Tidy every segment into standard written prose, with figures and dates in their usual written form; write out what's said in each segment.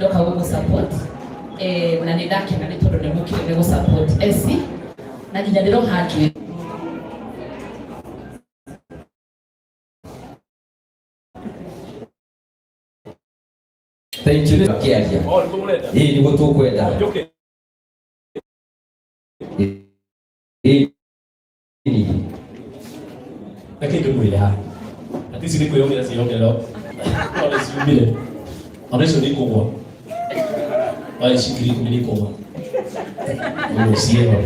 Ndoka gũgũ support na nĩ ndakena nĩ tondũ nĩ mũkire nĩ gũ support esi na nginya ndĩroha njuĩrĩ. Thank you kĩaria. Oh, nĩguo mũrenda? Ĩĩ, nĩguo tũkwenda. Njũke. Ĩĩ. Reke ndĩmwĩre haha. Ati ici nĩ kwĩyongerera ciĩyongerera. No nĩ ciumire. Ona icio nĩ ikũgwa. Ona ici 10,000 nĩ ikũgwa. Ũguo ciĩho.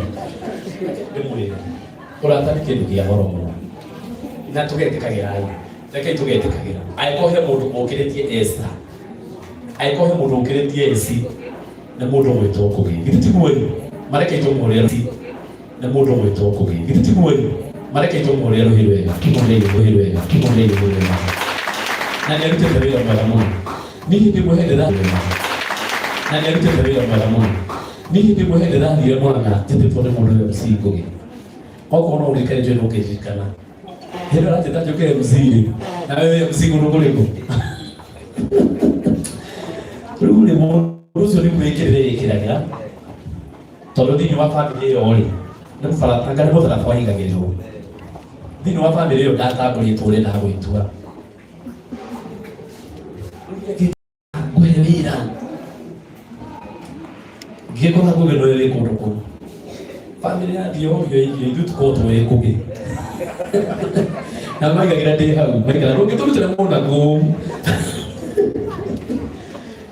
Ndĩmwĩre. Ũrata nĩ kĩndũ kĩa goro mũno. Na tũgetĩkagĩra ĩ. Rekei tũgetĩkagĩra. Angĩkorwo he mũndũ ũkĩrĩtie Esther. Angĩkorwo he mũndũ ũkĩrĩtie Esi nĩ mũndũ ũgwĩtwo Ngũgĩ. Githĩ tiguo ĩ? Marekei tũmũhũrĩre nĩ mũndũ ũgwĩtwo Ngũgĩ. Githĩ tiguo ĩ? Marekei tũmũhũrĩre rũhĩ rwega, tũmũhũrĩre rũhĩ rwega, tũmũhũrĩre rũhĩ rwega. Na nĩ arutĩte wĩra mwega mũno. Niĩ hĩndĩ ĩmwe he ndĩra na nĩ arutĩte wĩra mwega mũno. Niĩ hĩndĩ ĩmwe he ndĩrathire Murang'a njĩtĩtwo nĩ mũndũ MC Ngũgĩ. Okorwo no ũririkane njũĩ no ũkĩririkana. Hĩndĩ ĩyo aranjĩta njũke MC rĩ, nawe wĩ MC kũndũ kũrĩkũ? Rĩu rĩ mũndũ ũcio nĩ kwĩĩkĩrĩra ĩkĩragĩra tondũ thĩinĩ wa bamĩrĩ ĩyo rĩ nĩ mũbaratanga nĩ mũtharaba waigagĩrĩrwo thĩinĩ wa bamĩrĩ ĩyo ndatangũrĩtwo ũrĩa ndagwĩtua ngũhe wĩra ngĩkora ngũgĩ no ĩrĩ kũndũ kũu bamĩrĩ yathiĩ orio irio ithuĩ tũkorwo tũĩ ngũgĩ na maigagĩra ndĩ hau maigagĩra ndũngĩtũrutĩra mũndũ na kũu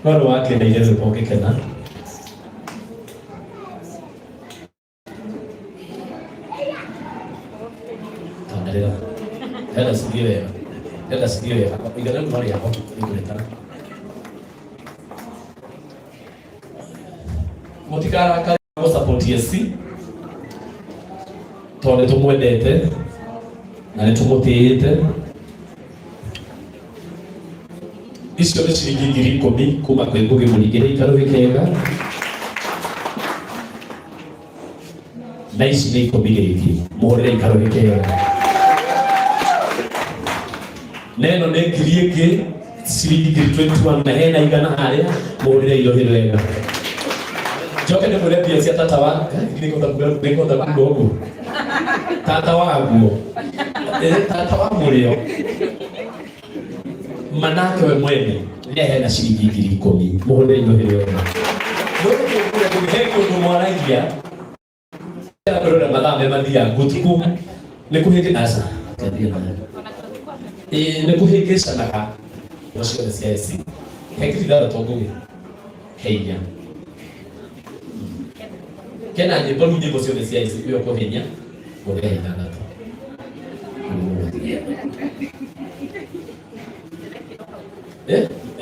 no nĩ wakeneire rwĩmbo ngĩkena. Tandarĩra. Ndĩrenda cithiĩ wega. Ndĩrenda cithiĩ wega. Igana rĩu no rĩakwa nĩngũrĩtara. Mũtikarakare gũ support SC tondũ nĩ tũmwendete na nĩ tũmũtĩĩte. Icio nĩ ciringi 10,000 kuma kwĩ Ngũgĩ Mũringĩre ikarũhĩ kega na ici nĩ 10 rĩngĩ mũhũrĩre ikarũhĩ kega na ĩno nĩ ngiri ĩngĩ ciringi 21,000 na hena 100 harĩa mũhũrĩre irohĩ wega. Njoke ndĩmwĩre mbia cia tata wa nĩngũhota kuga ũguo tata waguo. Tata wa mũrĩo manake we mwene nĩ hena ciringi 10,000 mũhũrĩre irohĩ wega. He kũndũ mwaragia kwĩrora mathaa me mathiaga ũtukũ nĩ kũhĩngĩ aca nĩ kũhĩngĩcanaga ngo ciothe cia eci he 6,000 ngũgĩ he 4 kena nyĩmbo rĩu nyĩmbo ciothe cia eci ĩyo kũhĩnya ngũgĩ he 6.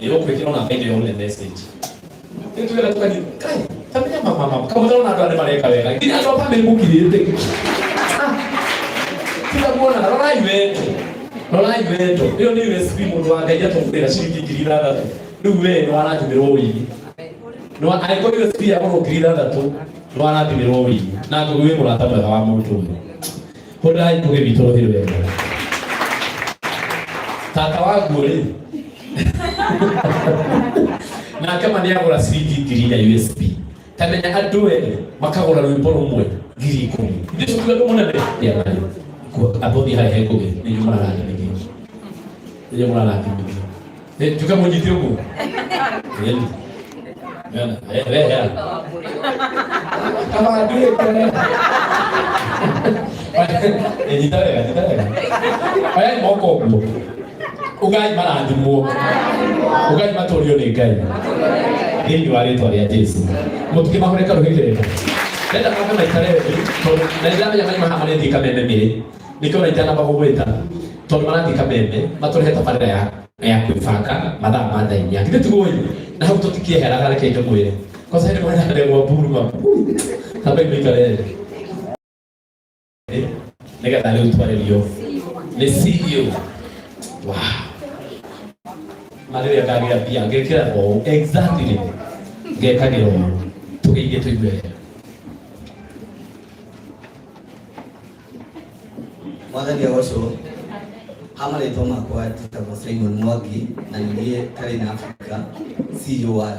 Ĩyo ũkwĩkĩra ona by the only message nĩ tuwega tukanyita kai tamenya mama mama kama utaona andũ arĩa mareka wega nginya andũ a family mũkirĩte. Tiga kuona rorai wendo, rorai wendo. Ĩyo nĩ USB mũndũ wa Ngai atũgũrĩra ciringi 6,000. Rĩu we nĩ warathimĩrwo ũini no angĩkorwo USB yagũrwo 6,000 nĩ warathimĩrwo ũini na ngũgĩ wĩ mũrata mwega wa mũndũ ũyũ. Hũrĩrai ngũgĩ witũ rũhĩ rwega. Tata waguo rĩ nake ma nĩagũra ciringi 4,000 USB tamenya andũ erĩ makagũra rwĩmbo rũmwe 10,000. Ithuĩ tũkiuga andũ mũnene ambothiĩ harĩa he ngũgĩ nĩ inyuĩ mũrarathimithio, nĩ inyuĩ mũrarathimithio. Njuke mũnyite ũguo. Ĩni. Nĩona, we hea. Kama nduĩke. Nyita wega, nyita wega. Oyai moko ũguo. Ugai marathimwo. Ugai matũrio nĩ Ngai. Thĩinĩ wa rĩtwa rĩa Jesu. Mũtikĩmahũre karũhĩ kega. Ndenda mambe maikare thĩ tondũ na nĩndĩramenya maima haha marethiĩ kameme mĩrĩ. Nĩkĩo ona itanamba gũgwĩta tondũ marathiĩ kameme matũrehe tabarĩra ya kwĩbanga mathaa ma thaa 4. Githĩ tiguo ĩ? Na hau tũtikĩeheraga reke ndĩmwĩre. Kwanza hĩndĩ ĩmwe ndagwa mburu ma. Tambai mũikare thĩ. Nĩgetha rĩu twarĩrio nĩ CEO. Wow. Ma rĩrĩa ngagĩa mbia ngekĩra ũũ exactly ngekagĩra ũũ tũgeithie tũigue wega. Mwathani agocwo. Ha marĩtwa makwa njĩtagwo Simon Mwangi na nĩ niĩ Karina Africa CEO wa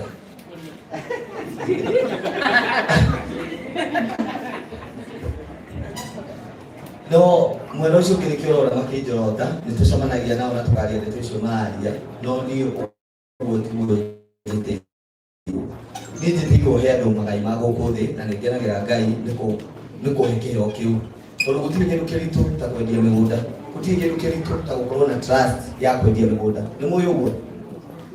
No mwena ũcio ũngĩ nĩkĩo ũrona makĩnjorota, nĩ tũcemanagia nao na tũkaria ndeto icio mararia, no niĩ ũguo tiguo njĩtĩirwo. Niĩ njĩtĩirwo he andũ magai ma gũkũ thĩ na nĩ ngenagĩra Ngai nĩ kũhe kĩheo kĩu, tondũ gũtirĩ kĩndũ kĩritũ ta kwendia mĩgũnda, gũtirĩ kĩndũ kĩritũ ta gũkorwo na trust ya kwendia mĩgũnda. Nĩ mũĩ ũguo?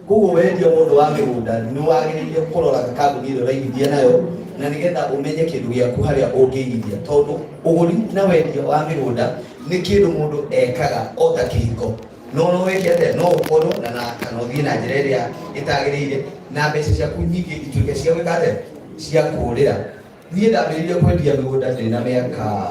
Koguo wendia mũndũ wa mĩgũnda nĩ wagĩrĩire kũrora kambuni ĩrĩa ũraigithia nayo na nĩgetha ũmenye kĩndũ gĩaku harĩa ũngĩigithia, tondũ ũgũri na wendia wa mĩgũnda nĩ kĩndũ mũndũ ekaga o ta kĩhiko. No no wĩke atĩa, no ũkorwo na kana ũthiĩ na njĩra ĩrĩa ĩtagĩrĩire na mbeca ciaku nyingĩ ituĩke cia gwĩka atĩa, cia kũrĩra. Niĩ ndambĩrĩirie kwendia mĩgũnda ndĩ na mĩaka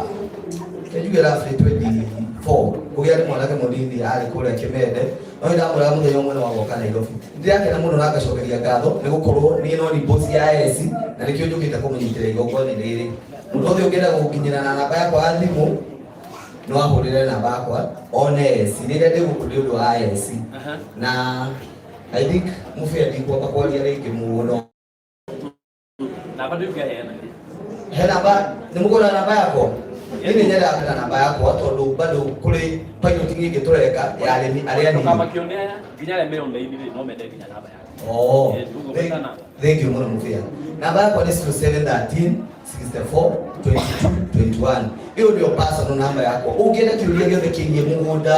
njuge roughly 24, kũgĩa nĩ mwanake mũnini arĩ kũrĩa Kĩmende, no nĩndamwĩraga mũthenya ũmwe nĩ wagoka Nairobi. Ndĩrakena mũno na ngacokeria ngatho nĩ gũkorwo niĩ no ni boss ya Esi na nĩkĩo njũkĩte kũmũnyitĩra igongona rĩrĩ. Mũndũ wothe ũngĩenda gũkinyĩra na namba yakwa ya thimũ no ahũrĩre namba yakwa one Esi rĩrĩa ndĩ gũkũ nĩ ũndũ wa Esi. Na I think mũbĩa ndikwamba kwaria rĩngĩ mũno. Namba ndũngĩheana. He namba, nĩ mũgũra namba yakwa? Niĩ nĩ nyendaga kũheana namba yakwa tondũ bado kũrĩ pilot nyingĩ tũreka ya arĩmi arĩa anini. Ndũkamakio nĩ aya, nginya arĩa me online rĩ, no mende nginya namba yaku. Oh, Yes, ũguo gwetha namba. Thank you mũno mũbĩa. Namba yakwa nĩ 0713 64 22 21. Ĩyo nĩyo personal namba yakwa. Ũngĩenda kĩũria gĩothe kĩgiĩ mũgũnda,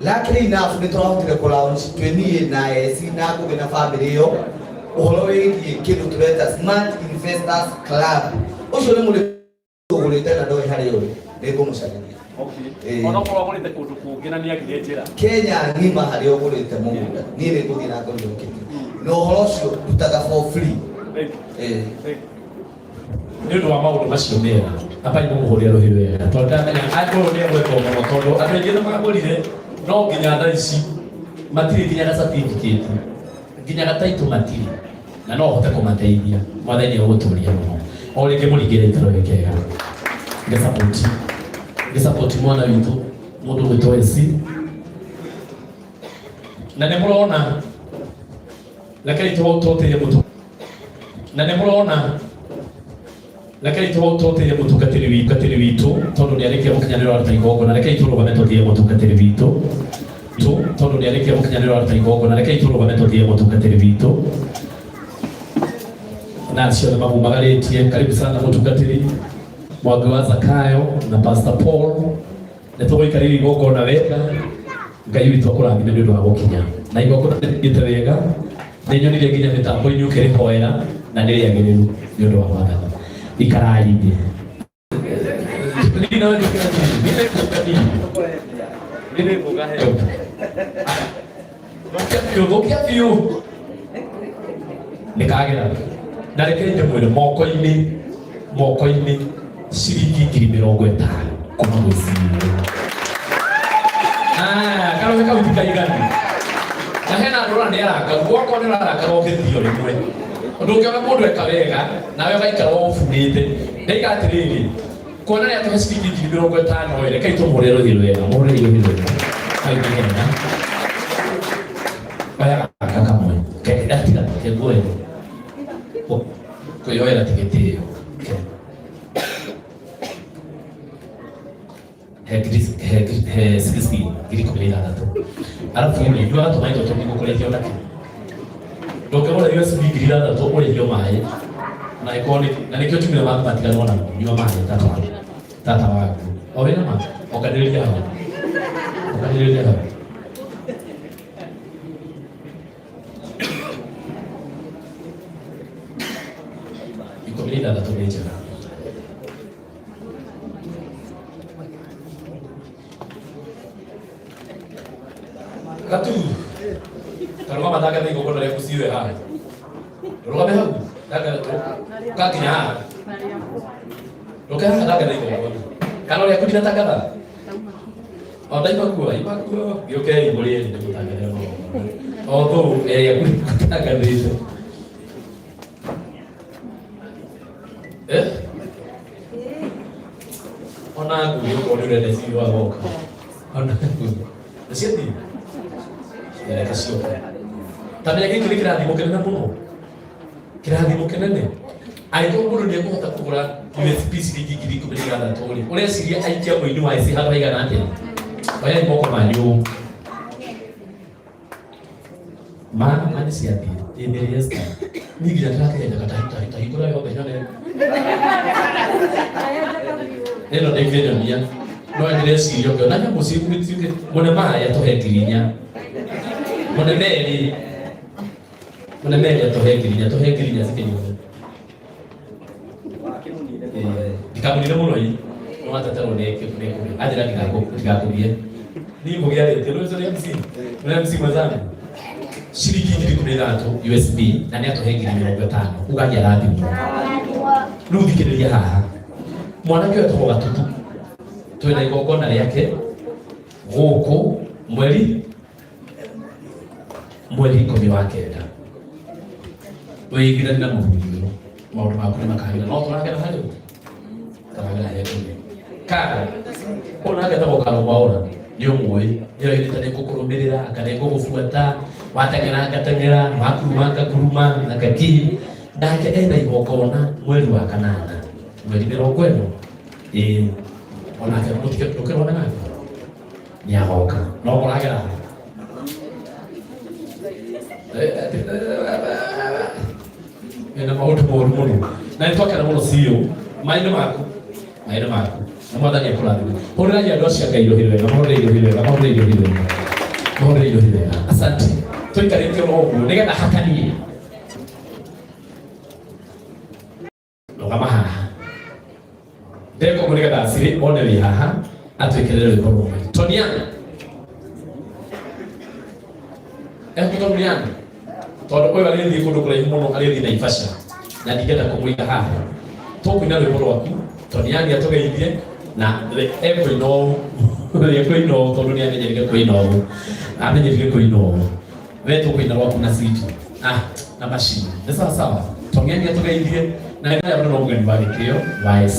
luckily enough nĩ tũrahotire kũ launch twĩ niĩ na Esi na Ngũgĩ na family ĩyo ũhoro wĩgiĩ kĩndũ tũreta Smart Investors Club. Ũcio nĩ mũrĩmi ũgũrĩte na ndoĩ harĩa ũrĩ, nĩ ngũmũcarĩria. Okay. Ona okorwo agũrĩte kũndũ kũngĩ na nĩagire njĩra. Kenya ng'ima harĩa ũgũrĩte mũgũnda, niĩ nĩ ngũthiĩ na ngũriũkĩtie. Na ũhoro ũcio ndutaga for free. Thank you. Thank you. Nĩ ũndũ wa maũndũ macio mega, ambai mũmũhũrĩre rũhĩ wega, tondũ ndamenya angĩkorwo nĩ egwĩka mũno, tondũ andũ aingĩ nĩ magũrire no nginya thaa ici matirĩ nginya ga certificate, nginya ga title matirĩ, na no ũhote kũmateithia. Mwathani egũtũria mũno. O rĩngĩ mũringĩre ikaro gĩkega. Nĩ support. Nĩ support mwana witũ, mũndũ gwĩtwo Esi. Na nĩ mũrona, rekei tũtĩie mũtũ. Na nĩ mũrona, rekei tũtĩie mũtungatĩri witũ, tondũ nĩ arĩkia gũkinyanĩra aruta igongona. Rekei tũrũgame tũtĩie mũtungatĩri witũ, tondũ nĩ arĩkia gũkinyanĩra aruta igongona. Rekei tũrũgame tũtĩie mũtungatĩri witũ. Na acio nĩ mamumagarĩtie. Karibu sana mũtungatĩri Mwangi wa Zakayo na Pastor Paul. Nĩ tũgũikarĩra igongona wega. Ngai witũ akũrathime nĩ ũndũ wa gũkinya. Na igongona rĩthiĩte wega. Nĩ nyonire nginya mĩtambo-inĩ ũkĩrĩhoera na nĩ rĩagĩrĩru nĩ ũndũ wa Mwathani. Ikarai thĩ. Thũkia biũ. Nĩ kagera. Na reke ndĩmwĩre moko-inĩ, moko-inĩ ciringi ngiri mĩrongo ĩtano kuma gwĩ CEO. Karũhĩ kau ti kaiganu. Na hena andũ ũrona nĩ arakaru, gwakorwo nĩ ũrarakara ũgĩthio rĩmwe. Ũndũ ũngĩona mũndũ eka wega, nawe ũgaikara ũbunĩte. Ndaiga atĩrĩrĩ, kuona nĩ atũhe ciringi ngiri mĩrongo ĩtano ĩ, rekei tũmũhũrĩre rũhĩ rwega, mũhũrĩre rũhĩ rwega. Hau nĩ hega. Oya gaka kamwe. Ke, atiga, ke nguoe. Kwĩyoera ti gĩtĩo. Ke. He ngiri, he ngiri, he 16, ngiri ikũmi na ithathatũ. Arabu rĩ, nyuaga tũmaĩ tũtũ ndigũkũrĩhia ona kĩ. Ndũngĩgũra USB ngiri ithathatũ ũrĩhio maĩ. Na ĩkorwo nĩ, na nĩkĩo njugire maku matiganwo namo, nyua maĩ tata waku. Tata waku. O wĩna ma? Onganĩrĩria hau. Onganĩrĩria hau. Ikũmi na ithathatũ nĩ njega. Gatu. Tarũgama thangatha igongona rĩaku ciwe haha. Rũgame hau. Thangatha ũgakinya haha. Rũke haha thangatha igongona. Kana ũrĩa ndinatangatha? O ndaimakua, imakua. Gĩũkei mũrĩe nĩmũtangathe magongona. O thũ ĩrĩa gũtangathĩte. Ona ngui okorwo nĩ ũrenda ciĩ wa goka. Ona ngui. Nĩ ciathiĩ? Reke ciũke. Ta menya gĩkĩ nĩ kĩrathimo kĩnene mũno. Kĩrathimo kĩnene. Angĩkorwo mũndũ nĩ ekũhota kũgũra USB ciringi 16,000 rĩ, ũreciria aikia mũini wa IC handũ haigana atĩa? Oyai moko manyu ũũ. Ma ma nĩ ciathiĩ. Ĩ nĩ Esther. Niĩ nginya ndĩrakĩenjaga ta hingũra yothe nyone. Ĩno ndĩngĩnyonia. No ndĩreciria ũngĩona nyamũ ciũkĩte mũne maĩ atũhe 4,000. Mũne merĩ. Mũne merĩ atũhe 4,000, tũhe 4,000 cikĩnyuo. Ndikamunire mũno ĩ. No ateterwo nĩ nĩ anjĩra ndigakũgie. Niĩ mũgĩarĩtie nĩ ũcio nĩ MC. Nĩ MC mwenzangu. Ciringi 16,000 USB na nĩ atũhe 50,000. Ugagia arathimwo. Rĩu thikĩrĩria haha. Mwanake ũyũ etagwo Gatutu. Twĩna igongona rĩake gũkũ mweri 19. Wĩiguithanie na mũthuri ũyũ maũndũ maku nĩ makagĩra no tũragera harĩ tũragera he kũrĩ karo ũyũ nake etagwo Karo Mwaũra nĩ ũmũĩ nĩ oigĩte nĩ ngũkũrũmĩrĩra anga nĩ ngũgũbuata wateng'era ngateng'era wakuruma ngakuruma na ngaki nake ena igongona mweri wa kanana mweri 40 ĩĩ onake mũtige ndũkĩrwane nake nĩ agoka no mũragera ena maũndũ moru mũno na nĩ twakena mũno biũ maĩ-inĩ maku maĩ-inĩ maku na mwathani akũrathime hũrĩrai andũ acio a Ngai rũhĩ rwega mahũrĩre rũhĩ rwega mahũrĩre rũhĩ rwega mahũrĩre rũhĩ rwega asante tũikarĩte oro ũguo nĩgetha hakanie rũgama haha ndeka ũguo nĩgetha acirĩ one wĩ haha atwĩkĩrĩre rwĩmbo rũmwe Toniana ekũtoniana tondũ ũyũ arĩthiĩ kũndũ kũraihu mũno arĩthiĩ Naivasha na ndingĩenda kũmũiga haha tũkũina rwĩmbo rwaku Toniani atũgeithie na ekũina ũũ ekũina ũũ tondũ nĩ amenyerire kũina ũũ amenyerire kũina ũũ we tũkũina rwaku na citi ah na machine nĩ sawa sawa Toniani atũgeithie na nĩ arĩa no mũgeni wa gĩtĩo wa EC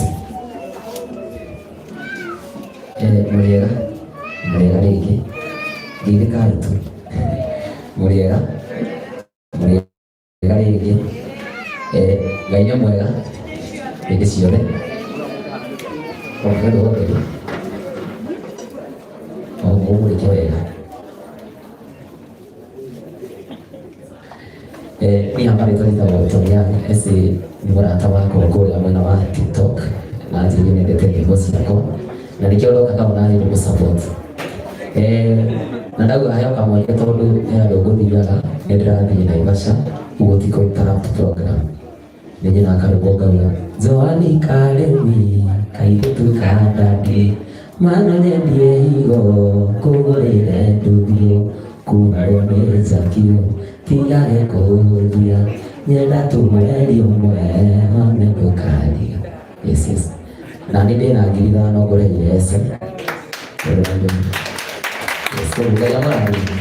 Mũrĩega mũrĩega rĩngĩ ngeithĩkai tu mũrĩega mũrĩega rĩngĩ Ngai nĩ mwega hĩndĩ ciothe o nĩ ũndũ wothe o mũmũrĩke wega niĩ hakwa rĩtwa rĩtagwo Tonian SC nĩ mũrata wakwa kũrĩa mwena wa TikTok na njĩrĩ nyendete nyĩmbo ciakwa na nĩkĩo ndoka kaona nĩ ngũmũ-support na ndauga heo kamweke tondũ he andũ ngũthiaga nĩ ndĩrathiĩ Naivasha ũguo ti kũ interrupt program nĩ nyina karwĩmbo ngauga Joani Karĩmi kairĩtu ka ndadi mano nyendie higo kũgũrĩre nduthio kugarwo nĩ njakio tigage kũũthia nyenda tu mweri ũmwe one ndũkariga yes yes na nĩ ndĩna 5,000 ngũreire ece yes koguo Ngai amũrathime.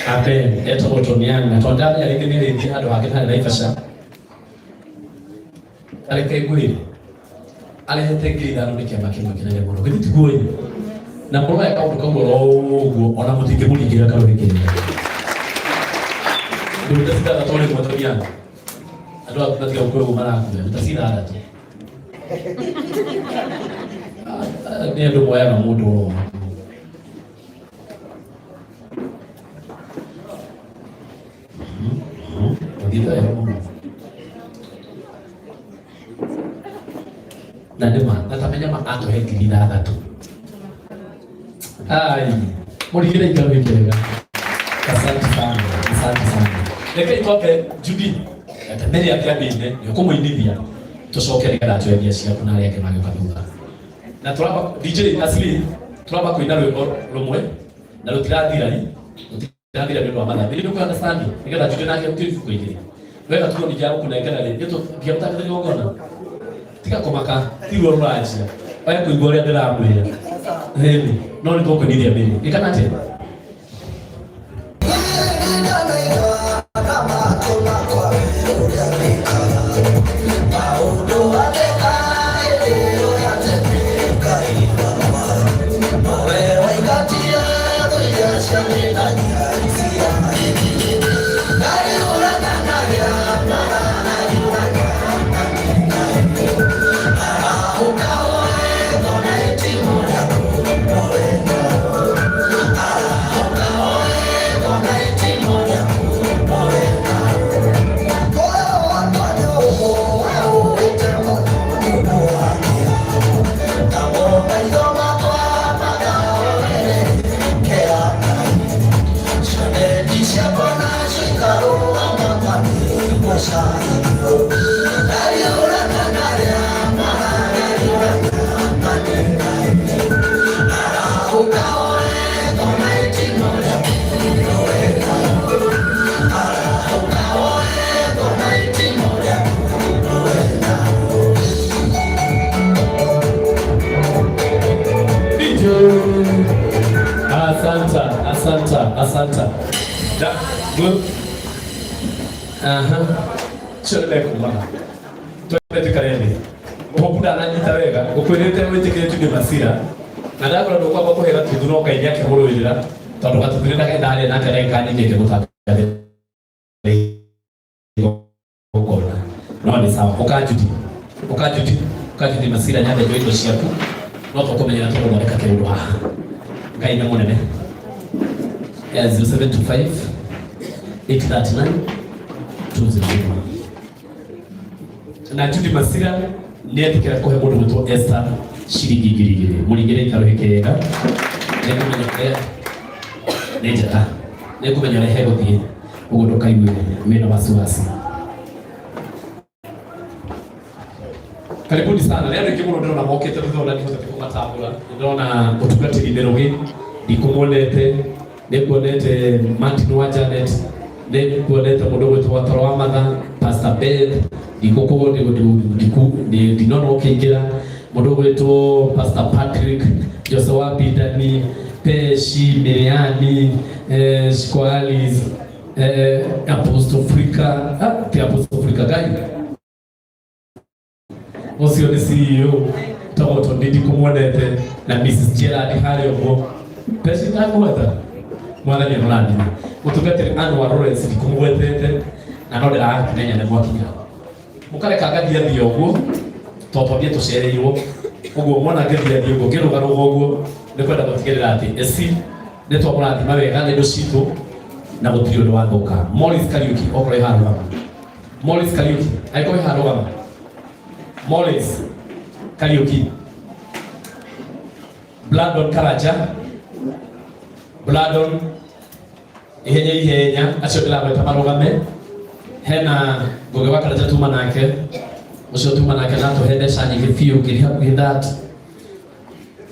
Amen. Etagwo Tonian na tondũ ndamenya rĩngĩ nĩ rĩthiĩ handũ hangĩ harĩ Naivasha areke ngwĩre arehete 5,000 nĩ kĩama kĩmwe kĩnene mũno githĩ tiguo ĩ na mũroya kaũndũ kau oro ũguo ona mũtingĩmũringĩra karũhĩ kĩega ndũruta 6 rĩmwe Tonian andũ aku matiga gũkua ũguo marakuya ruta 6 nĩ andũ moyaga mũndũ oro ũguo. Ũthiĩte wega mũno na nĩ ma na tamenya ma atũhe 6,000 ai mũrigĩre ikarũhĩ kĩega asante sana asante sana rekei twambe Judy etemere akĩambĩine nĩ ũkũmũinithia tũcoke nĩgetha twendie ciaku na arĩa angĩ magĩũka thutha na tũramba DJ Asli tũramba kũina rwĩmbo rũmwe na rũtirathira ri rũtirathira nĩ ũndũ wa mathaa nĩ ũkũ understand nĩgetha Judy nake ũkĩ ibuku igĩrĩ wega tuo ningĩ agũkũnengera rĩ ngiamũtangĩte igongona tiga kũmaka tiguo rũranjia oya kũigua ũrĩa ndĩramwĩra ĩni no nĩ tũkũinithia mbere ĩkana atĩa Asanta, asanta, asanta. Da, good. Aha. Cio nĩ mekumaga. Twende tuikare thĩ. Mũhũku ndananyita wega, ngũkwĩrĩte wĩtĩkĩrĩtio nĩ Masira. Na ndakora ndũkwamba kũhe gatutu no Ngai nĩakĩmũrũĩrĩra tondũ gatutu nĩ ndagĩtarĩ nake ndagĩka nyingĩ ĩngĩmũtangathĩra igongona. No nĩ sawa. Ũka Judy. Ũka Judy. Ũka Judy Masira nyambe njoe indo ciaku. No tũkũmenyera tũgũthondeka kĩũndũ haha. Ngai nĩ mũnene. Ya 0725 839 201. Na Judy Masira nĩetĩkĩra kũhe mũndũ gwĩtwo Esther ciringi 2,000. Mũringĩre ikarũhĩ kega. Nĩngũmenya ũrĩa nĩ njata. Nĩngũmenya ũrĩa hegũthiĩ ũguo ndũkaigue wĩna wasiwasi. Karibuni sana. Leo nĩ mũno ndĩrona mokĩte thutha ũrĩa ndihotete kũmatambũra. Ndĩrona mũtungatĩri Mĩrũgĩ ndikũmuonete, nĩnguonete Martin wa Janet, nĩnguonete mũndũ ũgwĩtwo Watoro wa Matha, Pastor Beth, ndinona ũkĩingĩra, mũndũ ũgwĩtwo Pastor Patrick, Jose wa Bidani, Peshi, Miriani, Shikoalis, Apostle Africa, ti Apostle Africa Ngai ũcio nĩ CEO tagwo tondũ ndikũmuonete na Mrs Gerard harĩa ũguo Peshi ndakũgweta mwathani amũrathime mũtungatĩri Anwar Lawrence ndikũmũgwetete na no ndĩrakĩmenya nĩ mwakinya mũkareka ngathiathia ũguo tondũ twambie tũcereirwo ũguo mwana ngĩthiathia ũguo ngĩrũgarũga ũguo nĩ kwenda gũtigĩrĩra atĩ eci nĩ twamũrathima wega nĩ indo citũ na gũtirĩ ũndũ wathũka. Morris Kariuki okorwo ĩ harũgama. Morris Kariuki angĩkorwo ĩ harũgama. Morris Kariuki, Blandon Karanja, Blandon ihenya ihenya acio ndĩragweta marũgame. Hena Ngũgĩ wa Karanja tuma nake ũcio tuma nake na tũhe mbeca nyingĩ biũ ngiri hakuhĩ that.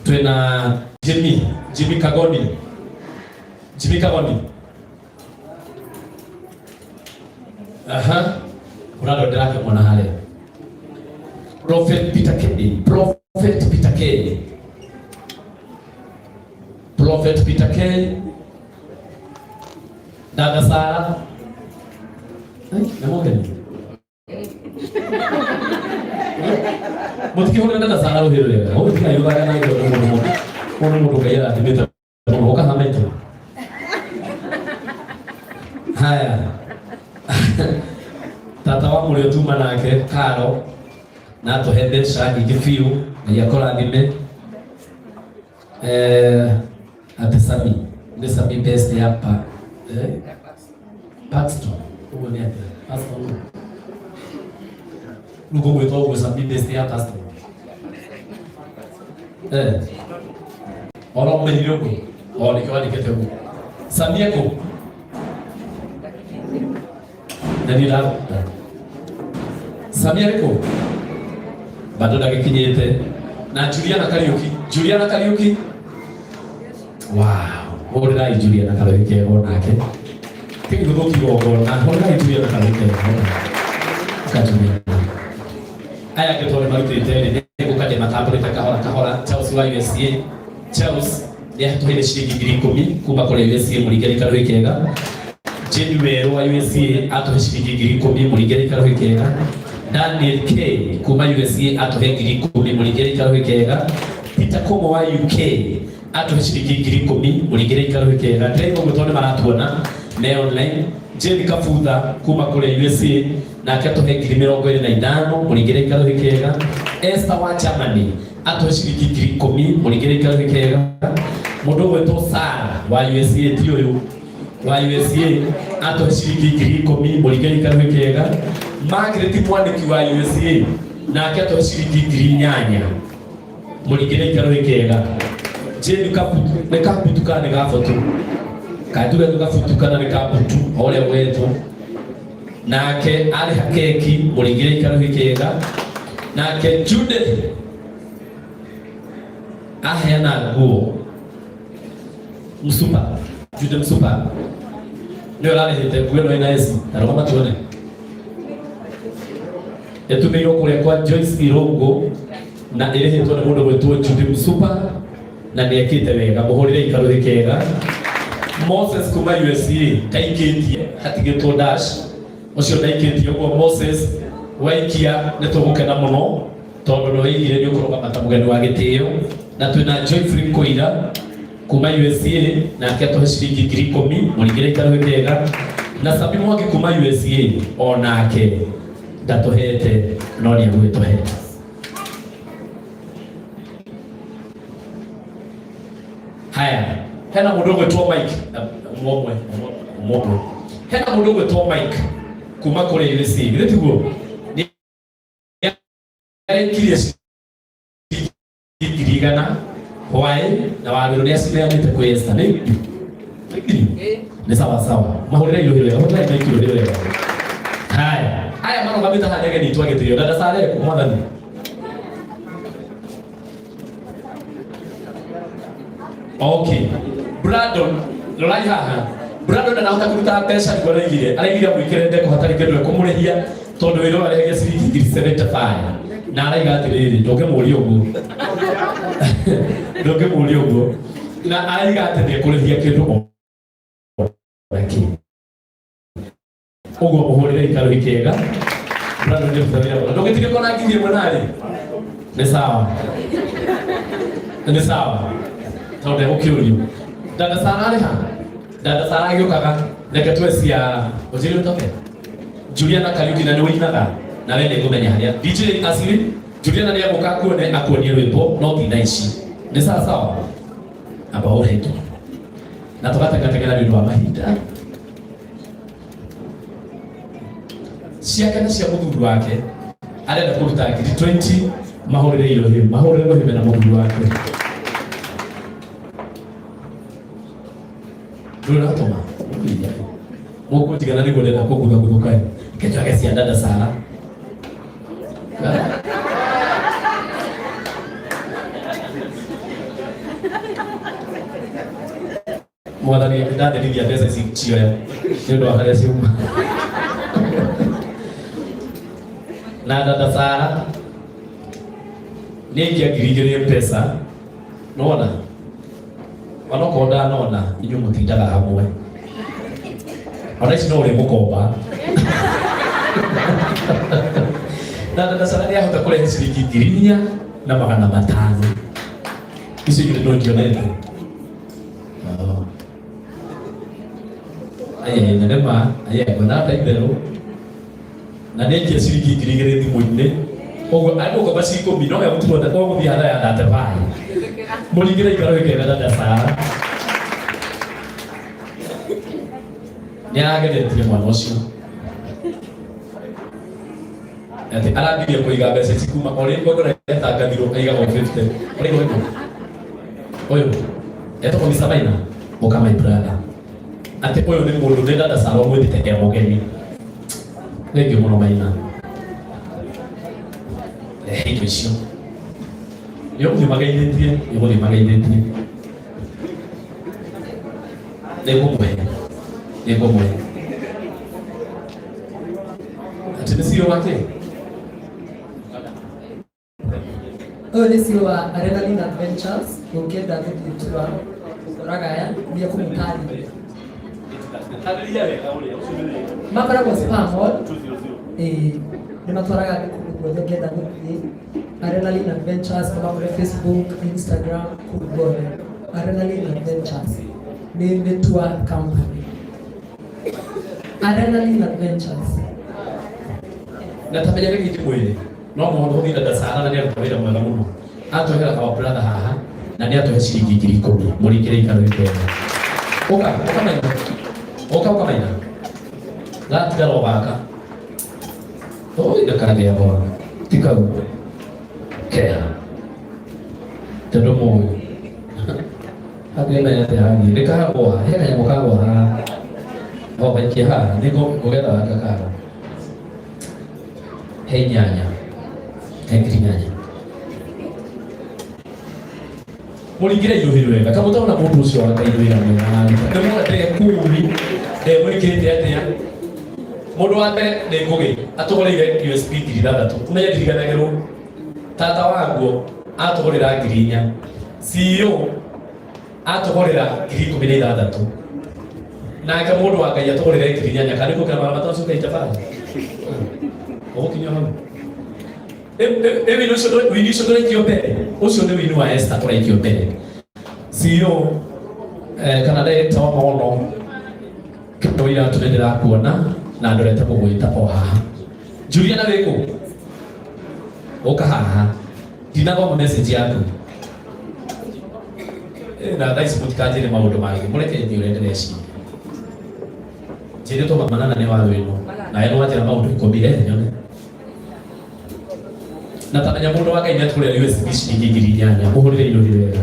Twĩna Jimmy, Jimmy Kagoni, Jimmy Kagoni. Aha. Urado ndĩrakĩmuona harĩa. Prophet Peter K. Prophet Peter K. Prophet Peter K. Dada Sara. Nĩ mũgeni. Mũtikĩhũrĩre Dada Sara rũhĩ rwega. Ũgĩtigayũraga na indo mũndũ mũndũ. Mũndũ mũndũ Ngai arathimĩte mũno ũka hamaitũ. Haya. Tata wa mũrĩo tuma nake Karo na atũhe mbeca nyingĩ biũ Ngai akũrathime. Ate Sami nĩ Sami best ya pa Paxton ũguo nĩ atĩa Paxton nũ? Rĩu ngũmwĩta ũguo Sami best ya Paxton ona ũmenyire ũguo o nĩkĩo wandĩkĩte ũguo Sami ekũ na niĩ ndagũka Sami arĩ kũ bado ndagĩkinyĩte na Juliana Kariuki Juliana Kariuki wow hũrĩrai Juliana Kariuki kego nake tigithũki igongona hũrĩrai Juliana Kariuki kego ka Juliana aya angĩ tondũ marutĩte rĩ nĩngũka ndĩmatambũrĩte kahora kahora Charles wa USA Charles nĩatũheire ciringi 10,000 kuma kũrĩ USA mũringĩre karũhĩ kega Jane Werũ wa USA atũhe ciringi 10,000 mũringĩre karũhĩ kega Daniel K kuma USA atũhe 10,000 mũringĩre karũhĩ kega Peter Komo wa UK atũhe ciringi 10,000 mũringĩre karũhĩ kega ndĩraigua ũguo tondũ nĩmaratuona me online Jane Kabutha kuma kũrĩa USA nake atũhe 25,000 mũringĩre karũhĩ kega Esther wa Germany atũhe ciringi 10,000 mũringĩre karũhĩ kega mũndũ ũgwĩtwo Sarah wa USA ti ũyũ wa USA atũhe ciringi 10,000 mũringĩre karũhĩ kega Margaret Mwanĩki wa USA nake atũhe ciringi 8,000 mũringĩre karũhĩ kega Jane Kabutu nĩ kabutu kana nĩ gabutu kanduge nĩ gabutu kana nĩ kabutu o ũrĩa gwetwo Nake arĩha keki mũringĩre ikarũhĩ kega. Nake Judith aheana nguo Msupa, Jude Msupa nĩwe ũrarĩhĩte nguo ĩno ĩna eci na rũgama tuone ĩtumĩirwo kũrĩa kwa Joyce Irũngũ na ĩrĩhĩtwo nĩ mũndũ gwĩtwo Jude Msupa na nĩ ekĩte wega mũhũrĩre ikarũhĩ kega. Moses kuma USA ndaikĩtie hatigĩtwo dash ũcio ndaikĩtie ũguo. Moses waikia nĩ tũgũkena mũno tondũ nĩ waigire nĩ ũkũrũgama ta mũgeni wa gĩtĩo. Na twĩna Joyfrey Koira kuma USA nake atũhe ciringi 10,000 mũringĩre ikarũhĩ kega. Na Sami Mwangi kuma USA onake ndatũhete no nĩ egũgĩtũhe. Haya, hena mũndũ ũgwĩtwo Mike mwomwe mwomwe, hena mũndũ ũgwĩtwo Mike kuma kũrĩa USA githĩ tiguo nĩ arĩkirie ciringi 100,000 hwaĩ na wagĩrwo nĩ acineanĩte kwĩ Esther nĩ ngiri nĩ sawa sawa mahũrĩre iruhĩ wega hũrĩrai Mike iruhĩ wega. Haya, aya marũgamĩte haha nĩ ageni twagĩtĩo dada Sare mwathani. Okay. Brandon, rorai haha. Brandon ndanahota kũruta mbeca nĩguo araigire. Araigire amwĩkĩre ndeko hatarĩ kĩndũ ekũmũrĩhia tondũ wĩra ũyũ arĩhagia ciringi 75,000. Na araiga atĩrĩrĩ, ndũngĩmũria ũguo. Ndũngĩmũria ũguo. Na araiga atĩ nĩekũrĩhia kĩndũ o nakĩ. Ũguo mũhũrĩre ikarũhi kega. Brandon nĩ ũruta wĩra mũno. Ndũngĩtiga kona 1,000 narĩ. Nĩ sawa. Nĩ sawa. Tondũ ndegũkĩũrio. Dada Sara arĩ ha? Dada Sara agĩũkaga reke twe cia ũnjĩre ũtoke. Juliana Kariuki na nĩ ũinaga na we nĩngũmenya harĩa. DJ Asili, Juliana nĩ egũka akuone akuonie rwĩmbo no ti thaa ici. Nĩ sawa sawa. Amba ũhe tu. Na tũgatengatengera nĩ ũndũ wa mahinda. Ciake na cia mũthuri wake arenda kũruta 20,000 mahũrĩre irohĩ mahũrĩre rũhĩ mena mũthuri wake ndũratũma mũkũnjigana nĩguo ndĩrenda kũguthaguthũka kĩnjage cia dada Sara. Mwathani ndatherithia mbeca ici cioya nĩ ũndũ wa harĩa ciuma. Na dada Sara nĩ aikia 2,000 mpesa nona onokorwo ndanona inyuĩ mũtindaga hamwe ona ici no ũrĩ mũkomba. Na dada Sara nĩ ahota kũrehe ciringi 4,500 icio igĩrĩ no ndionete. Aya na nĩ ma aya ngona ta itherũ na nĩ aikia ciringi 2,000 thimũ-inĩ ũguo agũkomba ciringi 10 no egũtigwo ũgũthiĩ hathara ya 35 mũringĩre ikaro ĩkega. Dada Sara nĩ arageretie mwana ũcio atĩ arambirie kũiga mbeca ici kuma o rĩrĩa igongona rĩatangathirwo aigaga o 50 ũrĩa ũyũ ũyũ etagwo Mr. Maina ũka my brother atĩ ũyũ nĩ mũndũ nĩ dada Sara ũmwĩtĩte e mũgeni. Thengiũ mũno Maina, rehe indo icio nĩ ũgũthiĩ mageithĩtie nĩ ũgũthiĩ mageithĩtie nĩ ngũmũhe nĩ ngũmũhe atĩ nĩ cio wake. Ũyũ nĩ CEO wa Adrenaline Adventures, ũngĩenda gũthiĩ tour ũkoraga aya nĩ ekũmũtarĩria. Tarĩria wega ũrĩa ũcio nĩ Makoragwo Spar Mall, 200. Ĩĩ, nĩ matwaraga andũ kũndũ guothe ũngĩenda gũthiĩ. Adrenaline Adventures, no makore Facebook, Instagram, kũndũ guothe. Adrenaline Adventures nĩ tour company. Adrenaline Adventures. Na tamenya rĩngĩ ndĩmwĩre no mũhaka gũthiĩ dada Sara na nĩ aruta wĩra mwega mũno atwehera our brother haha na nĩ atũhe ciringi 10,000 mũringĩre ikaro ikega. Ũka ũka Maina, ũka ũka Maina, gatigara o gaka oi ndakaragĩa goro ti kau keha tondũ mũĩ hakuhĩ atĩ hagiĩ nĩ kagwa he kanyamũ kagwa haha o gaikia haha nĩ ngũgetha gaka kagwa. He inyanya, he 8,000. Mũringĩre iruhi rwega kamũtona mũndũ ũcio wa Ngai wĩra mwega araruta. Nĩ mwona ndekumi ndemwĩkĩte atĩa. Mũndũ wa mbere nĩ Ngũgĩ atũgũrĩire USB 6,000. Ũmenye ndiriganagĩrwo tata waguo atũgũrĩra 4,000. CEO atũgũrĩra 16,000. Nake mũndũ wa Ngai atũgũrĩre 8,000. Kana nĩ kũkĩra 500 ũcoke itabara ũgũkinya hau. Wini ũcio ndũraikio mbere, ũcio nĩ wini wa Esther ũraikio mbere. CEO kana director wa maono kĩndũ iratũ nĩ ndĩrakuona na ndorete gũgwĩta o haha. Juliana wĩkũ? Ũka haha. Ndinathoma message yaku. Na thaa ici mũtikanjĩre maũndũ mangĩ, mũreke thiĩ ũrĩa ndĩreciria. Njĩrĩtwo manana nĩ watho ĩno nawe nĩ wanjĩra maũndũ 10 nyone. Na tamenya mũndũ wa Ngai nĩatũgũrĩra USB ciringi 8,000. Mũhũrĩre irũhi wega.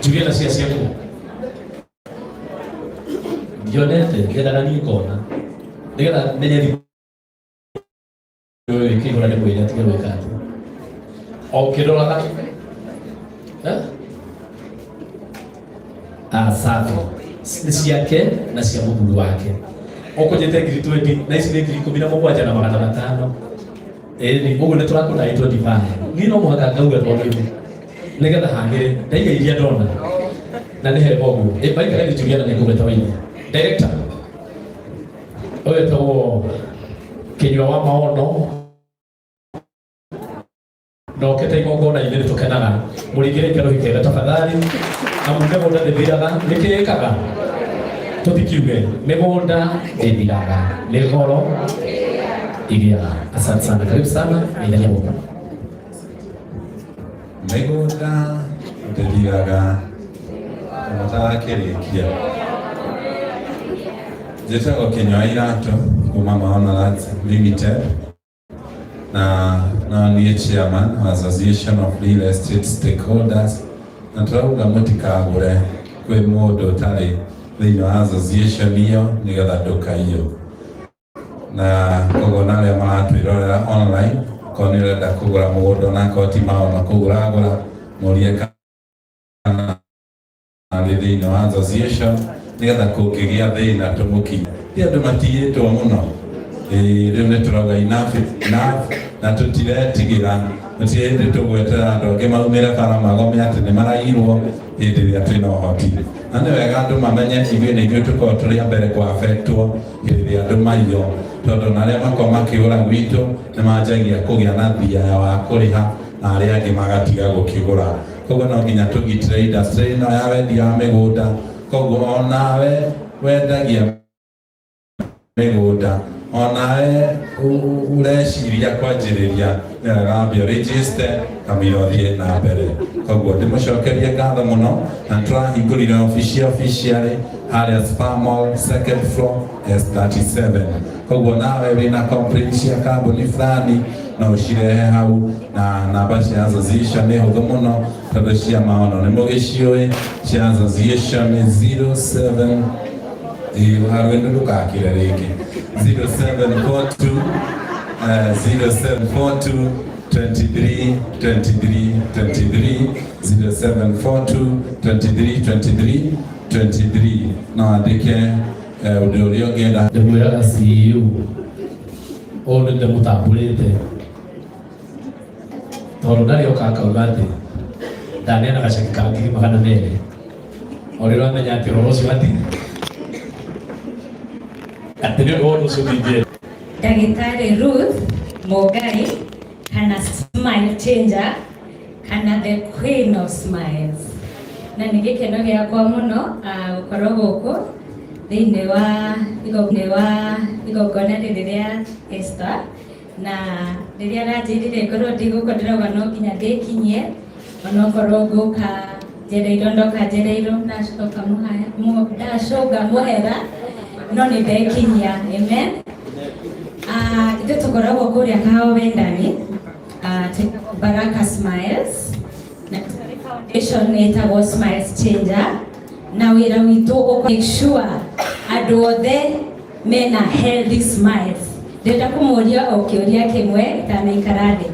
Juliana cia ciaku ndionete, ngendaga niĩ ngona nĩgetha menye thimũ ũyũ ĩkĩihũra nĩ mwĩre atige gwĩka atĩ o ũkĩroraga. Ah, safi nĩ ciake na cia mũthuri wake. Ũkũnjĩte 20,000 na ici nĩ 17,500. Ĩni ũguo nĩ tũrakũna 25. Niĩ no mũhaka ngauga tondũ nĩgetha hagĩre ndaiga iria ndona na nĩ hega ũguo. Ĩ baikara nĩ Juliana nĩ ngũgwĩta waini director ũyũ etagwo Kĩnyua wa Maono nokete igongona-inĩ nĩ tũkenaga. Mũringĩre karuhi kega tafadhali, amu mĩgũnda ndĩthiraga. Nĩkĩ ĩkaga tũtikiuge mĩgũnda ndĩthiraga, nĩ goro igĩaga. Asante sana, karibu sana ithenya gũkũ. Mĩgũnda ndĩthiraga ona tarakĩrĩkia. Njĩtagwo Kĩnyua Iratũ kuma Maono Lands Limited na no niĩ chairman wa Association of Real Estate Stakeholders, na tũrauga mũtikagũre kwĩ mũndũ ũtarĩ thĩinĩ wa association ĩyo nĩgetha ndũkaiywo. Na koguo na arĩa maratwĩrorera online, korwo nĩ ũrenda kũgũra mũgũnda onakorwo ti Maono kũgũra gũra, mũrie kana arĩ thĩinĩ wa association nĩgetha kũngĩgĩa thĩna tũmũkinye. Ti andũ matiyĩtwo mũno. Rĩu nĩ tũrauga enough is enough na tũtiretigĩra. Gũtirĩ hĩndĩ tũgweterera andũ angĩ maumĩre bara magome atĩ nĩ maraiyirwo hĩndĩ ĩrĩa twĩna ũhoti. Na nĩ wega andũ mamenye ithuĩ nĩ ithuĩ tũkoragwo tũrĩ a mbere kũ affectwo hĩndĩ ĩrĩa andũ maiywo, tondũ na arĩa makoragwo makĩgũra gwitũ nĩ manjagia kũgĩa na thiaya wa kũrĩha na arĩa angĩ magatiga gũkĩgũra. Koguo no nginya tũgitĩre industry ĩno ya wendia wa mĩgũnda. Koguo onawe wendagia mĩgũnda, onawe ũreciria kwanjĩrĩria, nĩ wega wambe ũregister kamũira ũthiĩ na mbere. Koguo ndĩmũcokerie ngatho mũno, na nĩtũrahingũrire officially harĩa Spa Mall second floor S37. Koguo nawe wĩna complaint cia kambuni fulani no ũcirehe hau, na namba cia association nĩ hũthũ mũno tondũ cia Maono nĩ mũgĩciũĩ. Cia association nĩ 07 harwendo ndũgakĩre rĩngĩ 0742 0742 23 23 23, 0742 23 23 23. No andĩke ũndũ ũrĩa ũngĩenda. Ndĩmwĩraga CEO ũyũ nĩ ndĩmũtambũrĩte tondũ ndarĩ oka akauga atĩ ndaneana gaceki ka 200,000 o rĩrĩa amenya atĩ ũhoro ũcio ati atĩ nĩ ũndũ wa ũndũ ũcio ndingĩenda. Ndagĩtarĩ Ruth Mũngai kana Smile Changer kana the Queen of Smiles, na nĩ gĩkeno gĩakwa mũno gũkorwo gũkũ thĩinĩ wa igongona rĩrĩ rĩa Esther. Na rĩrĩa aranjĩrire ngorwo ndĩ gũkũ, ndĩrauga no nginya ndĩkinyie onokorwo ngũka njereirwo, ndoka njereirwo, ndacoka ndacũnga mũhera, no nĩ ndekinyia. Amen. Ithuĩ tũkoragwo kũrĩa Kahawa Wendani, twĩtagwo Baraka Smiles na foundation ĩtagwo Smiles Changer, na wĩra witũ ũkũ make sure andũ othe mena healthy smiles. Ndĩrenda kũmũria o kĩũria kĩmwe itanaikara thĩ.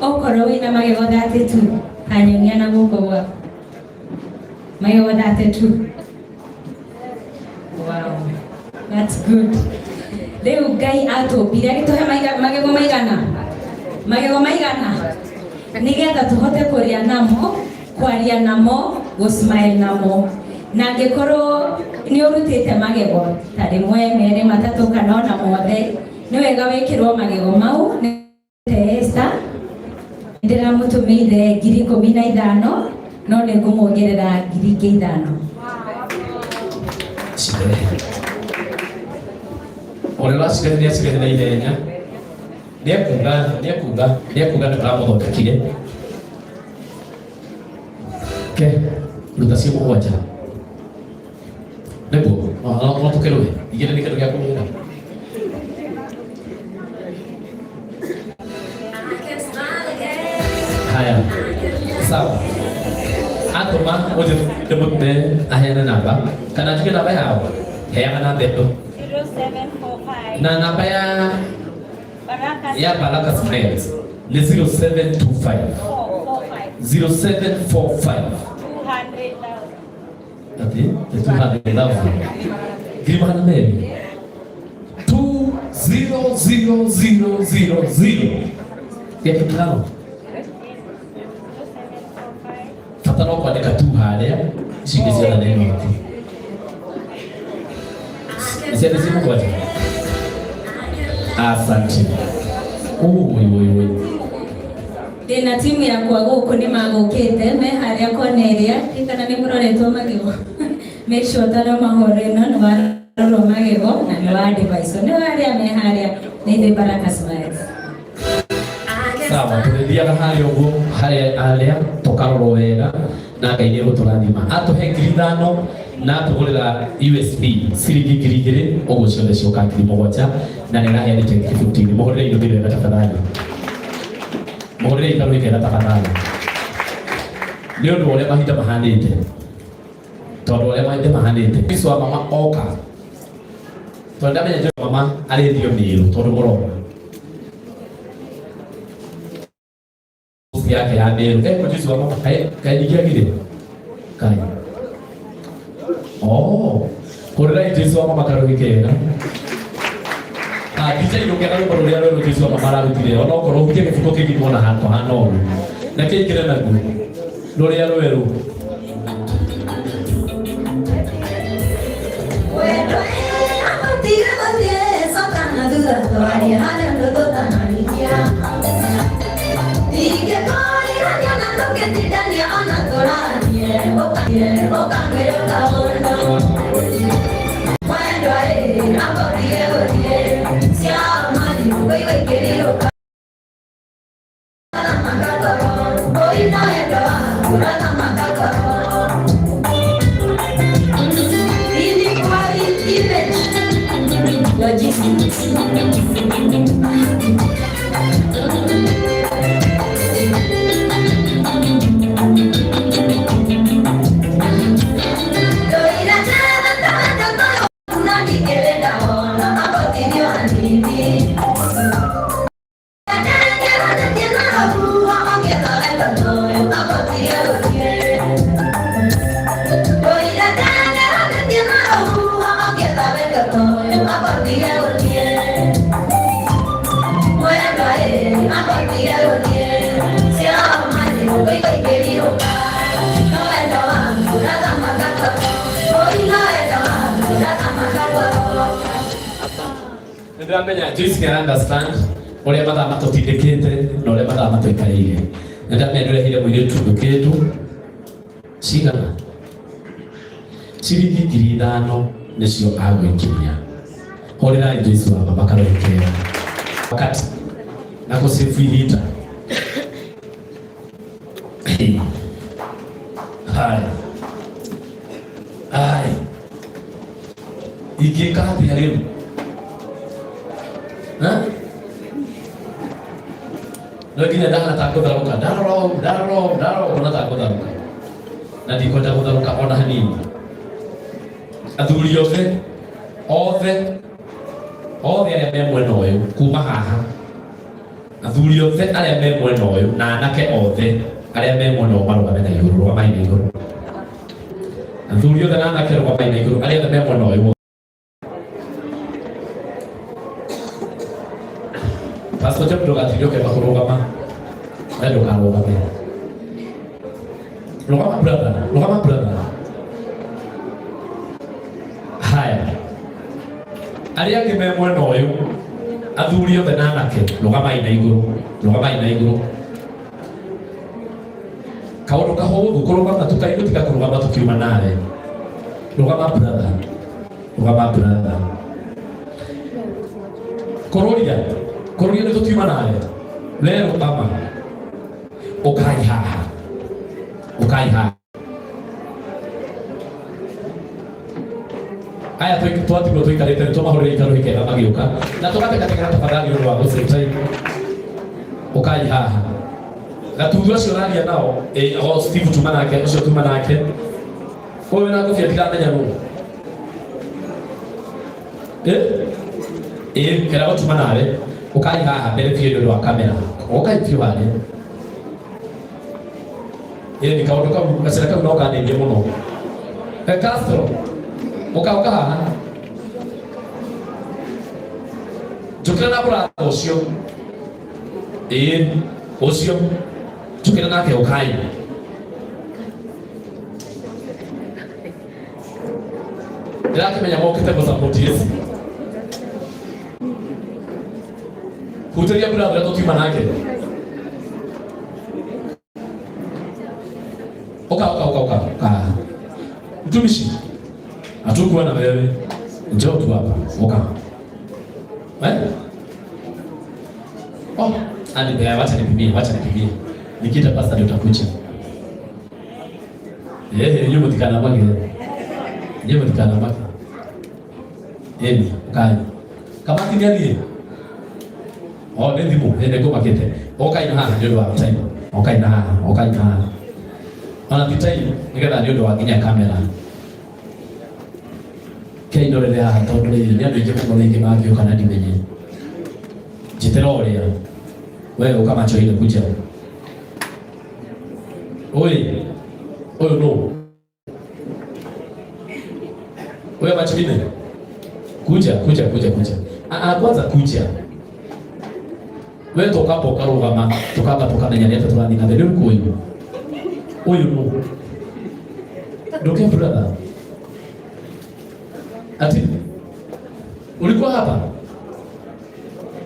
Okorwo wĩna magego 32, kanyonia na guoko gwaku. Magego 32. Wow, that's good. Rĩu Ngai atũmbire agĩtũhe magego maigana? Magego maigana? Nĩgetha tũhote kũrĩa namo, kwaria namo, gũsmile namo. Na angĩkorwo nĩ ũrutĩte magego ta rĩmwe, merĩ, matatũ kana ona mothe, nĩ wega wĩkĩrwo magego mau. Nĩ Esther, ndĩramũtũmĩire 15,000, no nĩ ngũmuongerera 5,000. Cirehe ũrĩa ũracirehe nĩ acirehe na ihenya. Nĩ ekuga nĩ ũramũthondekire ke ruta cio mũgwanja nĩguo no tũkĩrũe igĩrĩ nĩ kĩndũ gĩa kũrĩra. Haya, sawa, atũma ũthiĩ ndĩmũtũme aheane namba kana njuge namba yao. Heana namba ĩno. 0745. Na namba ya Baraka Smiles ni 0725. 0745. 200,000. Ati 200,000, 200,000, 200000 gĩa kĩmũgano bata no kwandĩka tu harĩa ici ingĩ ciothe nĩ noti ciothe ci mũgwanja. Asante. Ui, ui, ui. Ndĩna timu yakwa gũkũ, nĩ magũkĩte me harĩa kona ĩrĩa kana nĩ mũroretwo magego. Make sure ũtanoma horo ĩno nĩ warorwo magego na nĩ wa device nĩ harĩa me harĩa nĩ ithuĩ Baraka Smiles. Sawa, tũrĩthiaga harĩa ũguo harĩa harĩa tũkarorwo wega na Ngai nĩ egũtũrathima. Atũhe 5,000 na atũgũrĩra USB ciringi 2,000, ũguo ciothe cioka 7,000, na nĩ araheanĩte 15,000. Mũhũrĩre indo wega tafadhali, mũhũrĩre ikarũĩ kega tafadhali, nĩ ũndũ wa ũrĩa mahinda mahanĩte, tondũ ũrĩa mahinda mahanĩte Kristo wa mama oka tondũ ndamenya Jesu wa mama arĩthio mĩĩrũ tondũ mũrona yake ya mĩĩrũ eko Jesu wa mama kaĩ kaĩ ningĩagire kaĩ oh hũrĩrai Jesu wa mama karũhĩ kega. Ah, DJ ndũngĩaga rwĩmbo rũrĩa rwerũ Jesu wa mama ararutire, ona okorwo hutie gĩbuko kĩngĩ ona handũ hana ũguo na kĩingĩre naguo rũrĩa rwerũ. Wendo tiga gũthiĩ, coka na thutha twarie harĩa tũtũtanarikia ingĩkorirania na tũngĩtindania ona tũranie ũkangwĩra ũkaũndũ mwendwa ĩ ambotige gũthiĩ cia mathiũ ngũigua ikĩrirũka makakoro ũina wendo waku rathamaka ngoro. Ilikuwa image logistics. Nĩndĩramenya Joyce nĩ understand ũrĩa mathaa matũtindĩkĩte na ũrĩa mathaa matũikarĩire. Nĩndĩramenya nĩũrehire mũirĩtu ndũkĩndũ cigana ciringi 5,000 nĩcio agwĩkinyia. Hũrĩrai Joyce wa mama karũhĩ kega wakati na kũsave ihinda. Haya, haya, ingĩka atĩa rĩu? Ha? No nginya ndahana ta ngũtharũka, ndarora ũũ, ndarora ũũ, ndarora ũũ, ngona ta ngũtharũka na ndikwenda gũtharũka ona hanini. Athuri othe othe Othe arĩa me mwena ũyũ kuma haha, athuri othe arĩa me mwena ũyũ na anake othe arĩa me mwena ũyũ marũgame na igũrũ, rũgamai na igũrũ. Athuri othe na anake rũgamai na igũrũ, arĩa othe me mwena ũyũ. Pastor Job ndũgatinde ũkĩamba kũrũgama, we ndũkarũgame. Rũgama brother, rũgama brother. Haya, arĩa angĩ me mwena ũyũ, athuri othe na anake, rũgamai na igũrũ, rũgamai na igũrũ. Kaũndũ kahũthũ kũrũgama tũkaigũ tiga kũrũgama tũkiuma nawe. Rũgama brother, rũgama brother. Kũrũria, kũrũria nĩ tũkiuma nawe. We rũgama, ũkai haha, ũkai haha. Aya twatigwo tũikarĩte nĩ tũmahũrĩre itarũ ikega magĩũka na tũgategatega tafadhali ũndũ wa gũ save time. Ũkai haha. Gatundu acio ũraria nao, o Steve tuma nake, ũcio tuma nake. Ũyũ wĩna ngũbia ndiramenya nũ. Kera gũtuma nawe. Ũkai haha mbere biũ nĩ ũndũ wa kamera. Ũkai biũ harĩa. Nĩ kaũndũ kau, gacĩra kau no kandeithie mũno. Castro, ũka ũka haha. Njũkĩra na mũratha ũcio. Ũcio. Njũkĩra nake ũkai. Ndĩrakĩmenya mokĩte gũ support Yesu. Hutĩria brother ũrĩa tũkiuma nake. Oka oka oka oka. Ah. Mtumishi. Hatukuwa na wewe. Njoo tu hapa. Oka. Eh? Oh, ani wacha nipimie, wacha nipimie. Nikiita pastor ndio utakuja. Yeye mutikana make. Yeye mutikana make. Eni, ukai. Kamati ni athie. Oh, nĩ thimũ, nĩ ngũmakĩte. Ũkai na haha nĩ ũndũ wa time. Ũkai na haha, ũkai na haha. Ona ti time, nĩgetha nĩ ũndũ wa nginya kamera. Kei ndorere haha tondũ rĩrĩ nĩ andũ aingĩ mũno rĩngĩ mangĩũka na ndimenye. Njĩtĩra ũrĩa. We ũka macho-inĩ kuja. Oi, ũyũ nũ? Wewe macho-inĩ. Kuja, kuja, kuja, kuja. Kwanza kuja. We tukamba ũkarũgama, tukamba tũkamenya nĩ atĩa tũrathiĩ na mbere. Rĩu ũyũ. Ũyũ nũ? Ndũke brother. Ati ulikuwa hapa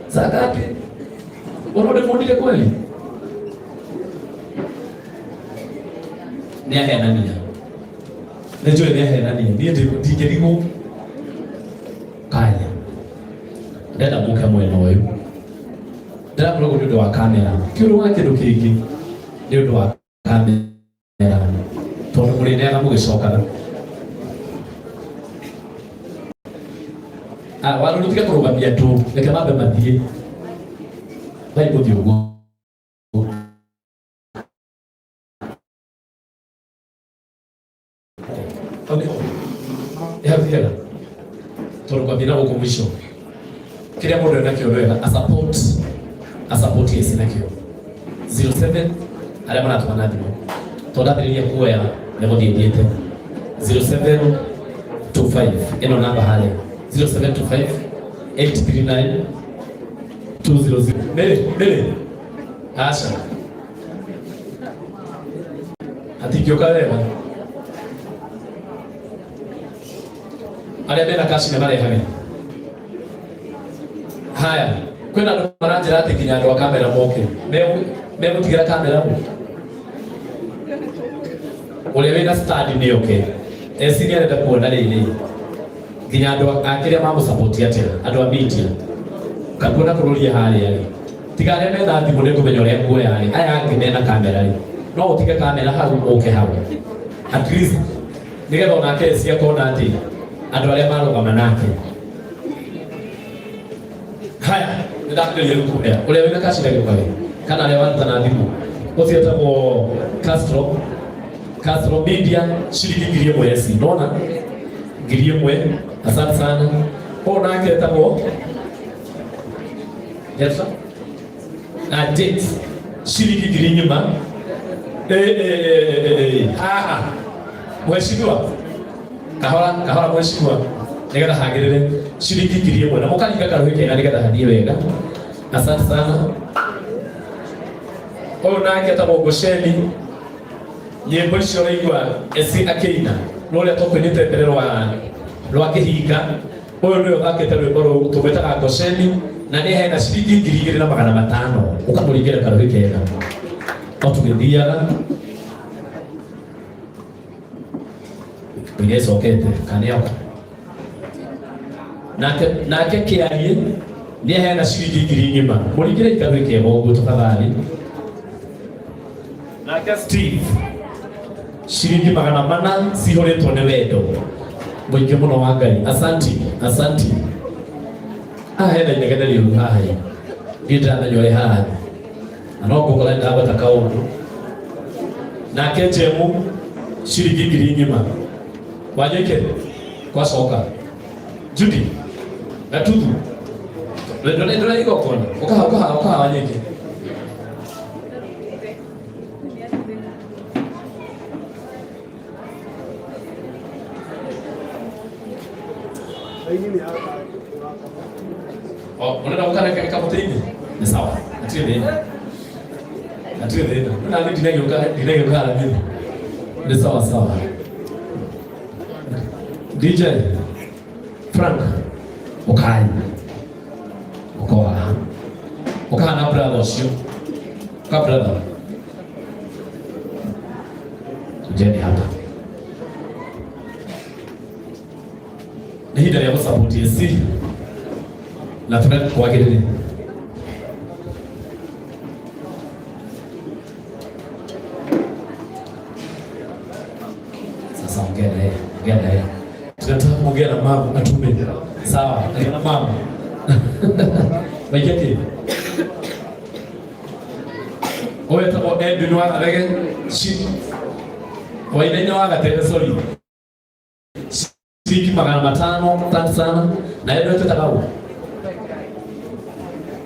saa ngapi? Unaona muonile kweli? Nĩ ahenania. Nĩ njũĩ nĩ ahenania. Niĩ ndingĩrigwo. Kaya. Ndĩrenda mũke mwena ũyũ. Ndĩrakwĩra ũguo nĩ ũndũ wa kamera. Ti ũndũ wa kĩndũ kĩngĩ. Nĩ ũndũ wa kamera. Tondũ mũrĩneaga mũgĩcokaga. Warũrũ tiga kũrũgamia andũ, reke mambe mathiĩ. Thai gũthiĩ ũguo. Hau nĩho. Ĩ hau ti hega. Tondũ kwambia na gũkũ mũico. Kĩrĩa mũndũ enakĩo wega, a support esi nakĩo. 07 arĩa maratũma na thimũ. Tondũ ndambĩrĩria kuoya nĩ gũthiĩ thiĩte. 0725 ĩno namba harĩa. 0725 839 200. Mary, Mary. Aca. Hatingĩũka wega. Arĩa mena cash nĩ marehage. Haya, kwĩna andũ maranjĩra atĩ nginya andũ a kamera moke. Megũtigĩra kamera ũ? Ũrĩa wĩna stand nĩ oke. Esi nĩ arenda kuona rĩrĩ. Nginya andũ a kĩrĩa mamũsupport atĩa, andũ a media. Kakuona kũrũria harĩa rĩ. Tiga arĩa mena thimũ nĩ ngũmenya ũrĩa nguoya rĩ. Aya angĩ mena kamera rĩ. No ũtige kamera hau ũke hau. At least nĩgetha onake esi akona atĩ andũ arĩa marũgama nake. Haya, nĩndambĩrĩria rĩu kuoya. Ũrĩa wĩna cash ndagĩũkage. Kana arĩa waruta na thimũ. Ũcio etagwo Castro. Castro Media ciringi 1000 esi. Nona? 1000. Asante sana. Ũyũ nake etagwo Yes. Na date ciringi ngiri ng'ima. Eh eh eh eh. Haha. Mheshimiwa. Kahora kahora mheshimiwa. Nigetha hagirire ciringi 1000 na mukaringa karuhi kega nigetha hathie wega. Asante sana. Ũyũ nake etagwo Ngosheni nyĩmbo icio ũraigua eci akĩina nĩ ũrĩa tũkũinĩte mbere rwa rwa kĩhinga ũyũ nĩwe ũthakĩte rwĩmbo rũu tũgwĩtaga Ngosheni na nĩ hena ciringi 2500 ũkamũringĩra karuhi kega o tũgĩthiaga nĩ ĩcokete kana nĩoka nake nake kĩarie nĩ heana ciringi 10,000 mũringĩre ikaruhi kega ũguo tafadhali nake Steve ciringi 400 cihũrĩtwo nĩ wendo mũingĩ mũno wa Ngai. Asanti, asanti. Haha hena inegene rĩũru haha ĩ. Niĩ ndiramenya ũrĩ haha na no ngũkora nĩndagweta kaũndũ. Nake Jemu ciringi 10,000 Wanyoike kwacoka Judy Gatuthu ndũrĩ igongona ũkaha ũkaha ũkaha Wanyoike Oh, unaenda kukaa kamũtĩ-inĩ? Nĩ sawa. Hatirĩ thĩna. Hatirĩ thĩna. Na niĩ ndinagĩũka ndinagĩũka harambee. Nĩ sawa sawa. DJ Frank ũkai. Ũkoha. Ũkaha na brother ũcio. Ka brother. Kujeni hapa. Nĩ ihinda rĩa gũsupport AC na tũrekwagĩrĩre Sasa ongea na yeye, ongea na yeye. Tunataka kuongea na mama atume. Sawa, ongea na mama. Waigeti. Ũyũ etagwo Edwin wa Gathege. Wainaina wa Gatebe, sorry. Ciringi 500, asante sana. Na yeye ndio twĩtaga ũ?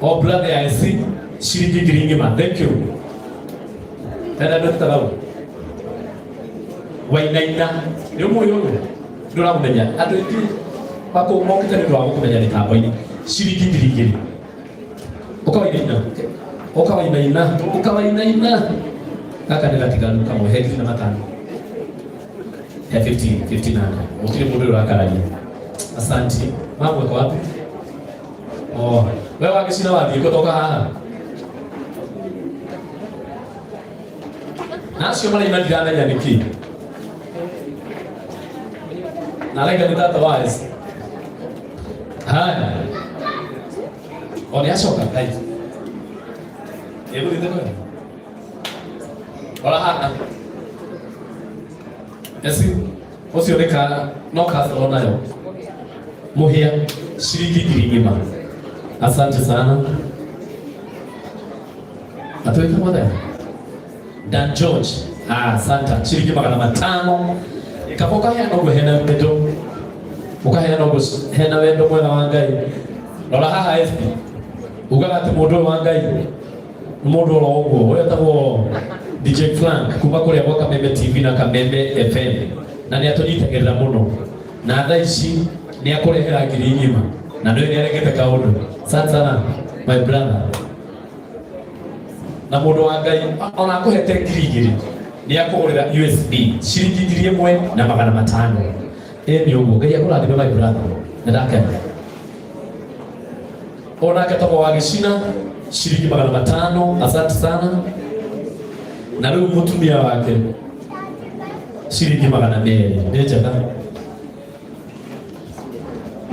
Oh, brother ya IC, ciringi 10,000. Thank you. Tena ndio twĩtaga ũ? Wainaina. Nĩ ũmũĩ ũyũ? Ndũramũmenya. Andũ aingĩ makũ mokĩte nĩ ũndũ wa gũkũmenya mĩtambo-inĩ. Ciringi 2,000. Ũkawainaina. Ũkawainaina. Ũkawainaina. Gaka nĩ gatiganu kamwe he 5,000. He 15, 1500. Gũtirĩ mũndũ ũrakararia. Asante. Mama uko wapi? Oh, wewe wagĩcina wathiĩ kutoka haha. Na acio maraima ndiramenya nĩkĩ. Na araiga nĩ tata wa Esi. Haya. O nĩ acoka Ngai. Ĩgũthiĩte kwega. Rora haha. Esi, ũcio nĩ ka no kasoro nayo. Mũhĩa ciringi 10,000. Asante sana. Atuweka mothe. Dan George. Ah, asante. Ciringi 500. Kaba ũkaheana ũguo hena wendo. Ũkaheana ũguo hena wendo mwega wa Ngai. Rora haha SP. Ugaga atĩ mũndũ ũyũ wa Ngai nĩ mũndũ oro ũguo. Ũyũ etagwo DJ Frank kuma kũrĩa gwa Kameme TV na Kameme FM. Na nĩ atũnyitagĩrĩra mũno. Na thaa ici nĩ akũrehera 10,000. Na nĩ nĩ aregete kaũndũ. Asante sana my brother. Na mũndũ wa Ngai ona akũhete 2,000 nĩ akũgũrĩra USB ciringi 1,500. Ĩ nĩ ũguo Ngai akũrathime my brother. Nĩ ndakena. Onake tagwo wa gĩcina ciringi 500. Asante sana. Na rĩu mũtumia wake ciringi 200. Nĩ njega.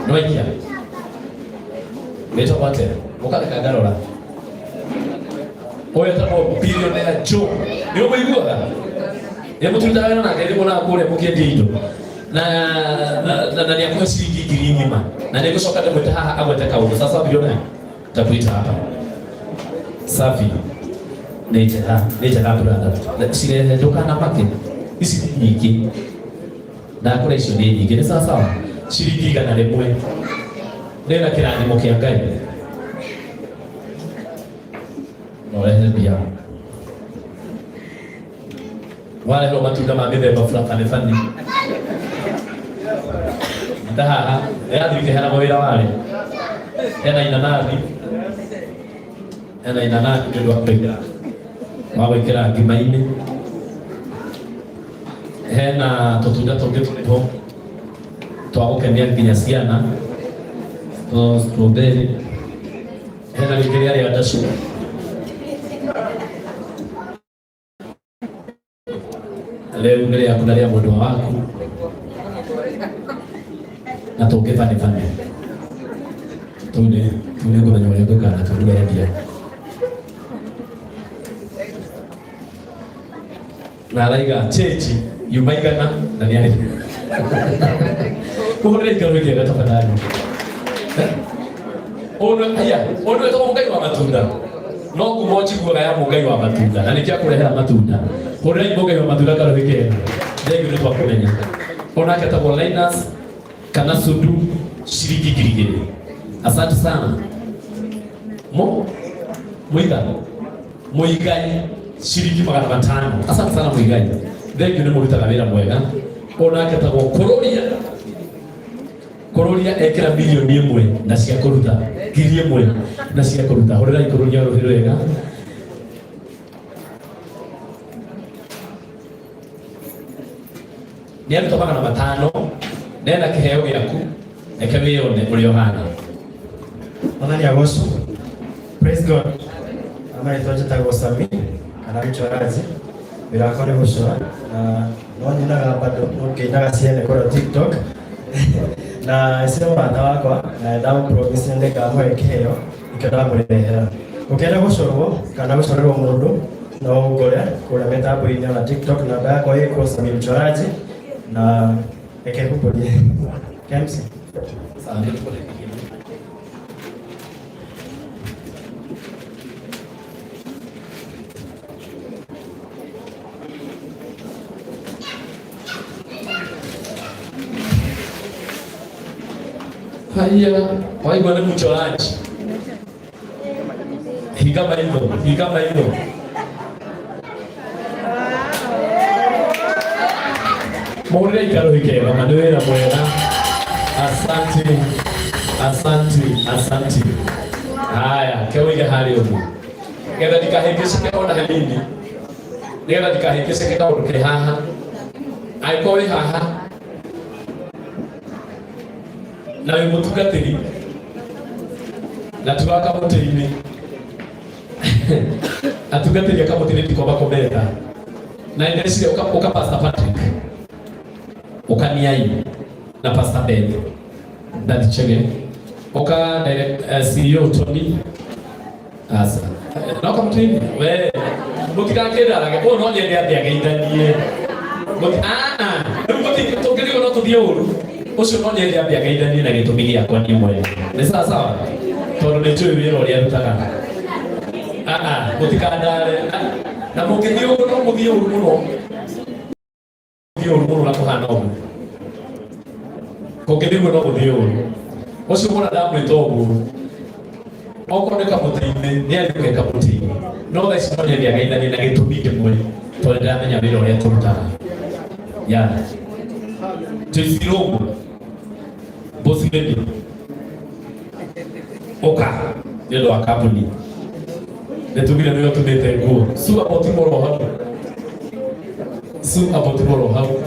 Nĩwaikia? Wĩtagwo atĩa? Ũkareka ngarora. Ũyũ etagwo Billionaire Joe. Nĩ ũmũiguaga? Nĩ mũtũrutaga wĩra nake rĩmwe na kũrĩa mũkĩendia indo. Na na na na nĩ akũhe ciringi 10,000. Na nĩ ngũcoka ndĩmwĩte haha agwete kaũndũ. Sasa billionaire, takuita hapa. Safi. Nĩ njega, nĩ njega brother. Cirehe ndũkanamake. Ici nĩ nyingĩ. Ndakũra icio nĩ nyingĩ. Nĩ sawa sawa. Ciringi 100. Nĩ na kĩrathimo kĩa Ngai. Na ũrehe mbia. Wareherwo matunda ma mĩthemba fulani bani. Nda haha, ĩrathiĩ ĩkĩheanagwo wĩra warĩ. Hena inanathi. Hena inanathi nĩ ũndũ wa gwĩkĩra wa gwĩkĩra ngima-inĩ. Hena tũtunda tũngĩ tũrĩ ho twa gũkenia nginya ciana, tũ strawberry. Hena rĩngĩ rĩa rĩa ndacũ. Rĩu nĩ rĩaku na rĩa mwendwa waku na tũngĩ bani bani. Tũu nĩ ngũmenya ũrĩa ngwĩka na tũu nĩwendia. Na araiga change yuma igana na nĩ arĩ. Kũhũrĩra ikaro kĩega tafadhali. Ũndũ aya, ũndũ wĩtagwo mũngai wa matunda. No ngumo njiguaga ya mũngai wa matunda na nĩkĩo akũrehera matunda. Hũrĩrai mũngai wa matunda karũhĩ kega. Thengiũ nĩ twa kũmenya. Onake etagwo Linus kana Sudu ciringi 2,000. Asante sana. Mo Muiga Muigai ciringi 500. Asante sana Muigai. Thengiũ nĩ mũrutaga wĩra mwega. Onake etagwo Kũrũria. Kũrũria ekĩra 1,000,000 na cia kũruta 1,000 na cia kũruta. Hũrĩrai Kũrũria rũhĩ rwega. Nĩ aruta 500 nena kĩheo gĩaku reke wĩyone ũrĩa ũhana. Mwathani agocwo. Praise God. Marĩtwa njĩtagwo Sami kana mchoraji. Wĩra wakwa nĩ gũcora na no nyinaga bado no ngĩinaga ciene kũrĩa TikTok. Na cio mũrata wakwa na ndamũpromise nĩ ngamũhe kĩheo nĩkĩo ndamũrehera. Ũkĩenda gũcorwo kana gũcorerwo mũndũ no ũngore kũrĩa mĩtambo-inĩ ona TikTok namba yakwa ĩkuo Sami mchoraji na reke ngũkũrie. Kemsi. Sawa, nĩ tũkũrĩkia. Haya, waigua nĩ mchoraji. Hinga maitho, hinga maitho. Mũhũrĩre ikaro ikega, ma nĩ wĩra mwega. Asante, asante, asante. Haya, ke ũige harĩa ũguo. Nĩgetha ndikahĩngĩcĩke ona hanini. Nĩgetha ndikahĩngĩcĩke kaũndũ ke haha. Angĩkorwo wĩ haha na wĩ mũtungatĩri na ti wa kamũtĩ-inĩ atungatĩri a kamũtĩ-inĩ ndiko makometa na ndĩreciria ũka Pastor Patrick ũka Niai na Pastor Ben Daddy Chege ũka direct, CEO Tony asa no kamũtĩ-inĩ we mũtigakĩndarage ũyũ no nyende ambe ageithanie rĩu tũngĩrigwo no tũthiĩ ũru ũcio no nyende ambe ageithanie na gĩtũmi gĩakwa niĩ mwene nĩ sawa sawa tondũ nĩ njũĩ wĩra ũrĩa arutaga mũtikandare na mũngĩthiĩ ũguo no mũthiĩ ũru mũno mũthiĩ ũru mũno na kũhana ũguo kũngĩthiĩ ũguo no mũthiĩ ũru ũcio mũna ndamwĩta ũguo okorwo nĩ kamũtĩ-inĩ nĩ ariũke kamũtĩ-inĩ no thaa ici no nyende ageithanie na gĩtũmi kĩmwe tondũ ndĩramenya wĩra ũrĩa tũrutaga ya Joyce Irũngũ boss lady ũka nĩ ũndũ wa kambuni nĩ tugire nĩwe ũtumĩte nguo su abotimoro hau su abotimoro hau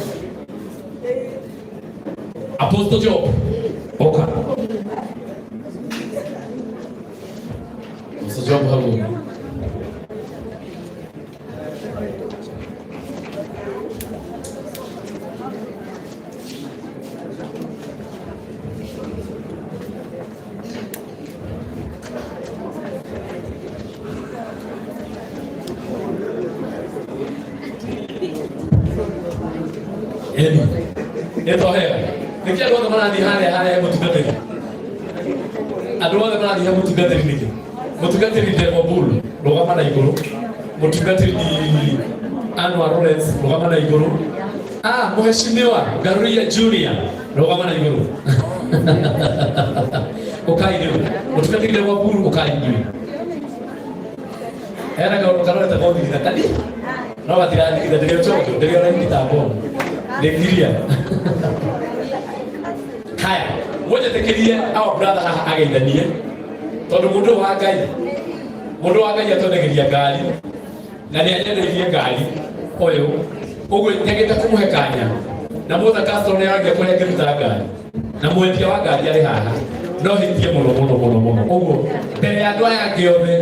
Apostle Job ũka Apostle Job hau ũguo. Eni. Nĩtwaheo. Nĩkĩ andũ othe marathiĩ harĩa harĩa he mũtungatĩri? Andũ othe marathiĩ he mũtungatĩri nĩkĩ? Mũtungatĩri Ndegwa Bull, rũgama na igũrũ. Mũtungatĩri Anwar Lawrence, rũgama na igũrũ. Ah, Mheshimiwa Ngaruiya Junior, rũgama na igũrũ. Ũkai rĩu. Mũtungatĩri Ndegwa Bull, ũkai inyuĩ. Hena kaũndũ karorete gũthigitha kani no gatirathigitha ndĩrĩ njondo ndĩrĩ ona mĩtambo nĩ ngiria. Haya, mũnjĩtĩkĩrie our brother haha ageithanie tondũ mũndũ ũyũ wa Ngai, mũndũ wa Ngai atwendagĩria ngari na nĩ anyendeirie ngari ũyũ, ũguo njagĩte kũmũhe kanya na Mother Castro nĩ aragia kũrĩa ngĩruta ngari na mwendia wa ngari arĩ haha no hĩtie mũno mũno mũno mũno. Ũguo mbere ya andũ aya angĩ othe,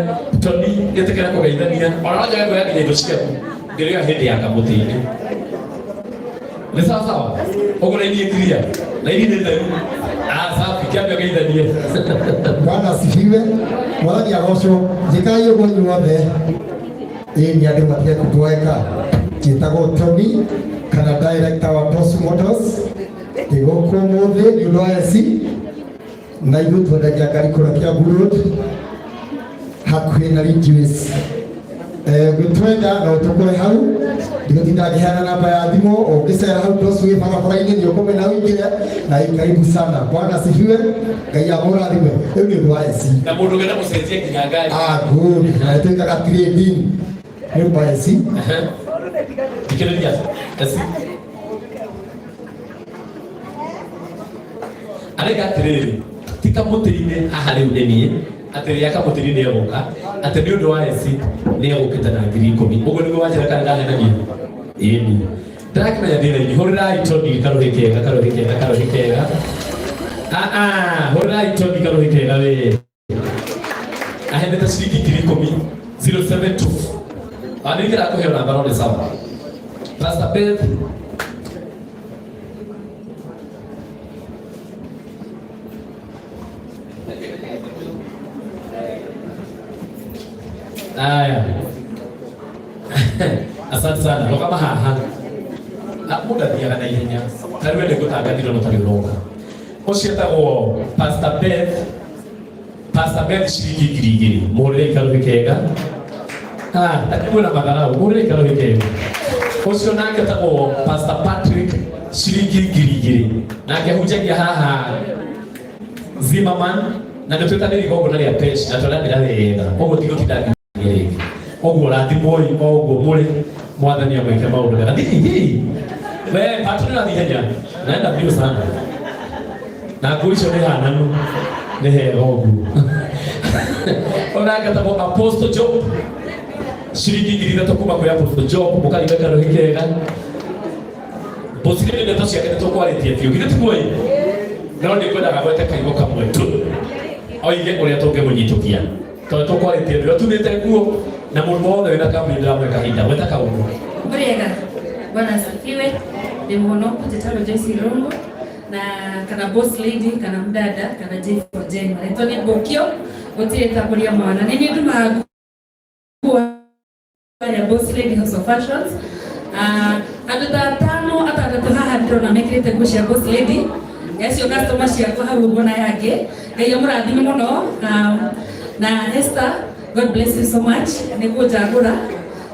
Tony, ĩtĩkĩra kũgeithania ona no njage kuoya nginya indo ciaku ndĩrĩoya hĩndĩ ya kamũtĩ-inĩ. Nĩ sawa sawa, ũguo na inie ngiria na inie nĩ theru. Ah, safi, kĩambe ũgeithanie. Bwana asifiwe. Mwathani agocwo. Njĩkai ũguo inyuothe. Ĩĩ nĩ andũ matige kũboeka. Njĩtagwo Tony kana director wa Boss Motors. Ndĩ gũkũ ũmũthĩ nĩ ũndũ wa AC na ithuĩ twendagia ngari kũrĩa Kiambu Road hakuhĩ na Ridgeways. Ũngĩtwenda no ũtũkore hau, ndigũtinda ngĩheana namba ya thimũ. Ũngĩcera hau Dosu wĩ barabara-inĩ nĩ ũkũmenya ũingĩre na ĩ karibu sana. Bwana asifiwe. Ngai amũrathime. Rĩu nĩ ũndũ wa AC. Na mũndũ ũngĩenda gũcenjia nginya ngari. Ah, good. Na twĩkaga trading. Nĩ ũndũ wa AC. Thikĩrĩria AC. Areka atĩrĩrĩ, ti kamũtĩ-inĩ haha rĩu nĩ niĩ atĩ rĩrĩa kamũtĩ-inĩ nĩ egũka atĩ nĩ ũndũ wa AC nĩ egũkĩte na 10,000. Ũguo nĩguo wanjĩra kana ndahenania? Ĩni ndĩrakĩmenya ndĩ raini. Hũrĩrai Tony karũhĩ kega, karũhĩ kega, karũhĩ kega. Ah, ah, hũrĩrai Tony karũhĩ kega we. Ahendete ciringi 10,000 072. Andĩkĩra kũheo namba no nĩ sawa. Pastor Beth. Aya. Asante sana. Rũgama haha. Mũndũ athiaga na ihenya. Ta rĩu ende ngũtangathire no tarĩ ũroka. Ũcio etagwo Pastor Beth. Pastor Beth ciringi 2,000. Mũhũrĩre ikarũhĩ kega. Ah, ta mwĩna matharau. Mũhũrĩre ikarũhĩ kega. Ũcio nake etagwo Pastor Patrick ciringi 2,000. Nake ahunjagia haha Zimmerman na nĩ twĩtanĩire igongona rĩa pesh na tũranĩra wega. Ũguo tigũtinda rĩngĩ. Ũguo rathimwoi o ũguo mũrĩ, mwathani amwĩke maũndũ mega. Thiĩ thiĩ. We Patrick nĩ ihenya. Naenda mbio sana. Na nguo icio nĩ hananu. Nĩ hega ũguo. Onake etagwo Apostle Job. Ciringi 3,000 kuma kwĩ Apostle Job, mũkaringa karũhĩ kega. Mbũcirĩ ndeto ciake nĩ tũkwarĩtie biũ. Githĩ tiguo ĩ? No nĩ ngwendaga gwete kaigo kamwe tu. Oige ũrĩa tũngĩmũnyitũkia. Tondũ tũkwarĩtie biũ. Atumĩte nguo na mũndũ wothe wĩna kambuni ndĩramũhe kahinda. Gweta kaũndũ. Muriega, Bwana asifiwe. Ni mhonoku njĩtagwo Joyce Irungu na kana boss lady kana mdada kana J for Jane. Marĩtwa nĩ Mbũkio gũtirĩ takũria mwana. Nĩ niĩ ndumaga nguo ya Boss Lady House of Fashions. Andũ ta atano atandatũ haha ndĩrona mekĩrĩte nguo cia Boss Lady. Acio customer ciakwa hau ũguo na yangĩ. Ngai amũrathime mũno. Na Esther, God bless you so much. Nĩ kũnjagũra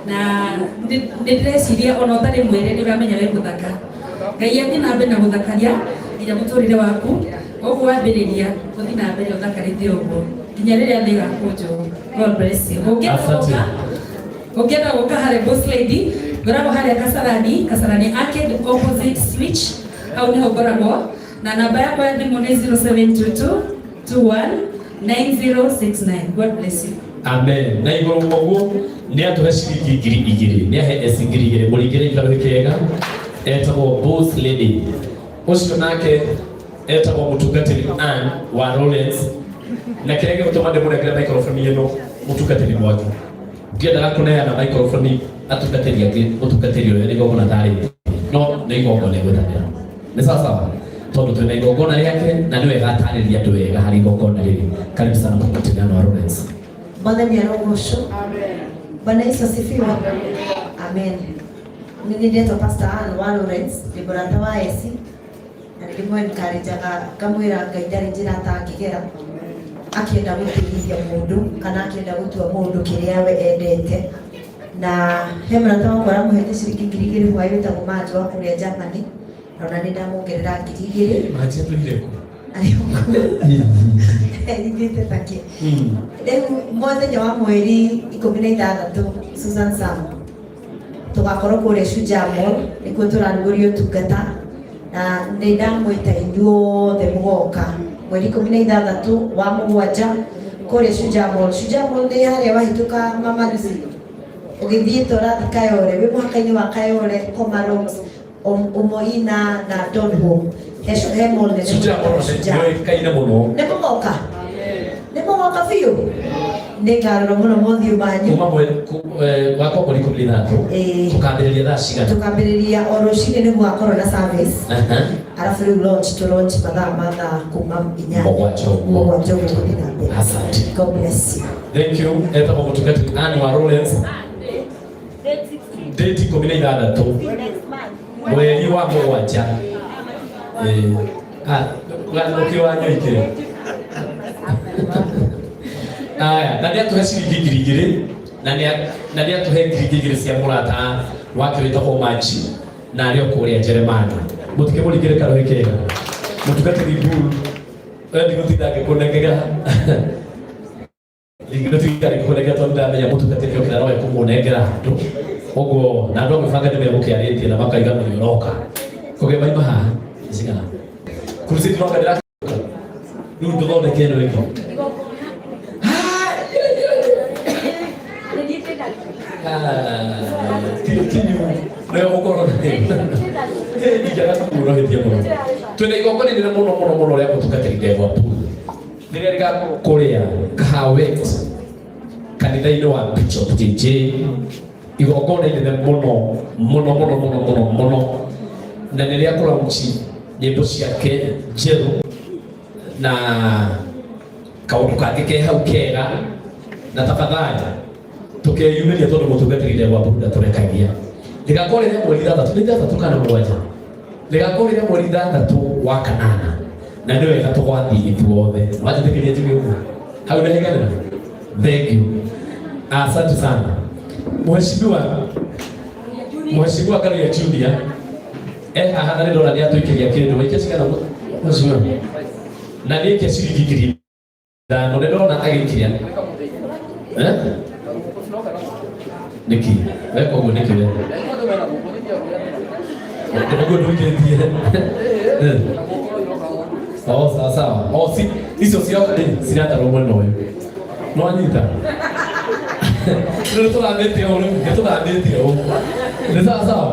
na nĩ ndĩreciria ona ũtarĩ mwĩrĩ nĩ ũramenya wĩ mũthaka. Ngai athiĩ na mbere na gũthakaria nginya mũtũrĩre waku. Ũguo wambĩrĩria ũthiĩ na mbere ũthakarĩte ũguo nginya rĩrĩa thĩ ĩgakũnjwo. God bless you. Ũngĩenda Asante. gũka, ũngĩenda gũka harĩ Boss Lady, ngoragwo harĩa Kasarani, Kasarani Arcade opposite Switch, hau nĩho ngoragwo na namba yakwa ya thimũ nĩ 0722 21 9069. God bless you. Amen. Na igũrũ ũguo nĩ atũhe ciringi 2,000. Nĩ ahe eci 2,000. Mũringĩre ikarũhĩ kega. Etagwo Boss Lady. Ũcio nake etagwo mũtungatĩri Ann wa Lawrence. Na kĩrĩa gĩgũtũma ndĩmũnengere microphone ĩno mũtungatĩri Mwangi. Ndiendaga kũneana microphone atungatĩri angĩ, mũtungatĩri ũrĩa nĩ igongona tarĩtie. No nĩ igongona ĩgwĩtanĩra. Nĩ sawa sawa. Tondũ twĩna igongona rĩake na nĩ wega atarĩrie andũ wega harĩ igongona rĩrĩ. Karibu sana mũtungatĩri Ann wa Lawrence. Mwathani arogocwo. Bwana Yesu asifiwe. Amen. Nĩ ndetwo Pastor Ann wa Lawrence, ndĩ mũrata wa Esi na nĩ ndĩmũ-encourageaga ngamwĩra Ngai ndarĩ njĩra atangĩgera akĩenda gũteithia mũndũ kana akĩenda gũtua mũndũ kĩrĩa we endete. Na he mũrata wakwa ũramũhete ciringi 2,000 hwaĩ wĩtagwo Manjo wa kũrĩa Germany, na ona nĩ ndamuongerera 2,000. Manji atũire kũ? Arĩ erigĩte take. Rĩu mũthenya wa mweri 16, Susan Sam, tũgakorwo kũrĩa Shujaa Mall, nĩkuo tũrarugũria ũtungata, na nĩ ndamwĩta inyuothe mũgoka mweri 16 wa mũgwanja kũrĩa Shujaa Mall. Shujaa Mall nĩ harĩa wahĩtũka Mama Lucy ũgĩthiĩte ũrathiĩ Kayole, wĩ mũhaka-inĩ wa Kayole, Komarock, Umoina na Donholm, he mall nene. Shujaa Mall. Shujaa. Nĩoĩkaine mũno. Nĩ mũgoka, nĩ mũgoka biũ, nĩ ngarora mũno mothiũ manyu. Kuma wakwa mweri 16. Ĩĩ. Tũkambĩrĩria thaa cigana? Tũkambĩrĩria o rũcinĩ, nĩ gũgakorwo na service, arabu rĩu launch tũ launch mathaa ma thaa kuma 8. 7 ũguo. 7 ũguo gũthiĩ na mbere. Asante. God bless you. Thank you. Etagwo mũtungatĩri Ann wa Lawrence. Date 16 mweri wa mũgwanja. Ũkĩ wa nyoikire. Aya, na nĩ atũhe ciringi 2000, na nĩ atũhe 2000 cia mũrata wake wĩtagwo Machi na arĩ o kũrĩa Njeremani. Mũtikĩmũringĩre karũhĩ kega. Mũtungatĩri Bull, we ndigũtinda ngĩkũnengera, ndigũtinda ngĩkũnengera tondũ ndamenya mũtungatĩri okĩra no ekũmũnengera handũ ũguo, na andũ a gwĩbanga nĩ megũkĩarĩtie na makaiga nĩ ũroka kũgĩa maima haha cigana crusade roka ndĩra rĩu ndũthondeke ĩno ĩngĩ. Kinyu nĩyo gũkorwo ingĩaga kũmũrohĩtia mũno. Twĩna igongona inene mũno mũno mũno rĩa mũtungatĩri Ndegwa Pool, rĩrĩa rĩgakorwo kũrĩa Kahawet kanitha-inĩ wa Bishop JJ, igongona inene mũno mũno mũno mũno mũno mũno, na nĩ rĩa kũlaunch nyĩmbo ciake njerũ na kaũndũ kangĩ ke hau kega. Na tafadhali tukeyumĩria tondũ mũtungatĩri Ndegwa Pool ndatũrekagia. Rĩgakorwo rĩrĩa mweri 6, nĩ 6 kana 7, rĩgakorwo rĩrĩa mweri 6 wa kanana, na nĩ wega tũgwathiĩ ithuothe. Wanjĩtĩkĩria njuge ũguo hau ndahĩganĩra. Thank you, asante sana mheshimiwa Karuya Junior. Haha na nĩ ndona nĩ atũikĩria kĩndũ. Waikia cigana, mheshimiwa? Na nĩ aikia ciringi 5000, nĩ ndona agĩikia. Eh? Nĩkĩ weka ũguo? Nĩkĩ we ũguo ndũikĩtie? Oh, sawa sawa. Oh, si icio cioka rĩ ciratarwo mwena ũyũ no anyita. Rĩu nĩtũthamĩtie ũũ, rĩu nĩtũthamĩtie ũũ, nĩ sawa sawa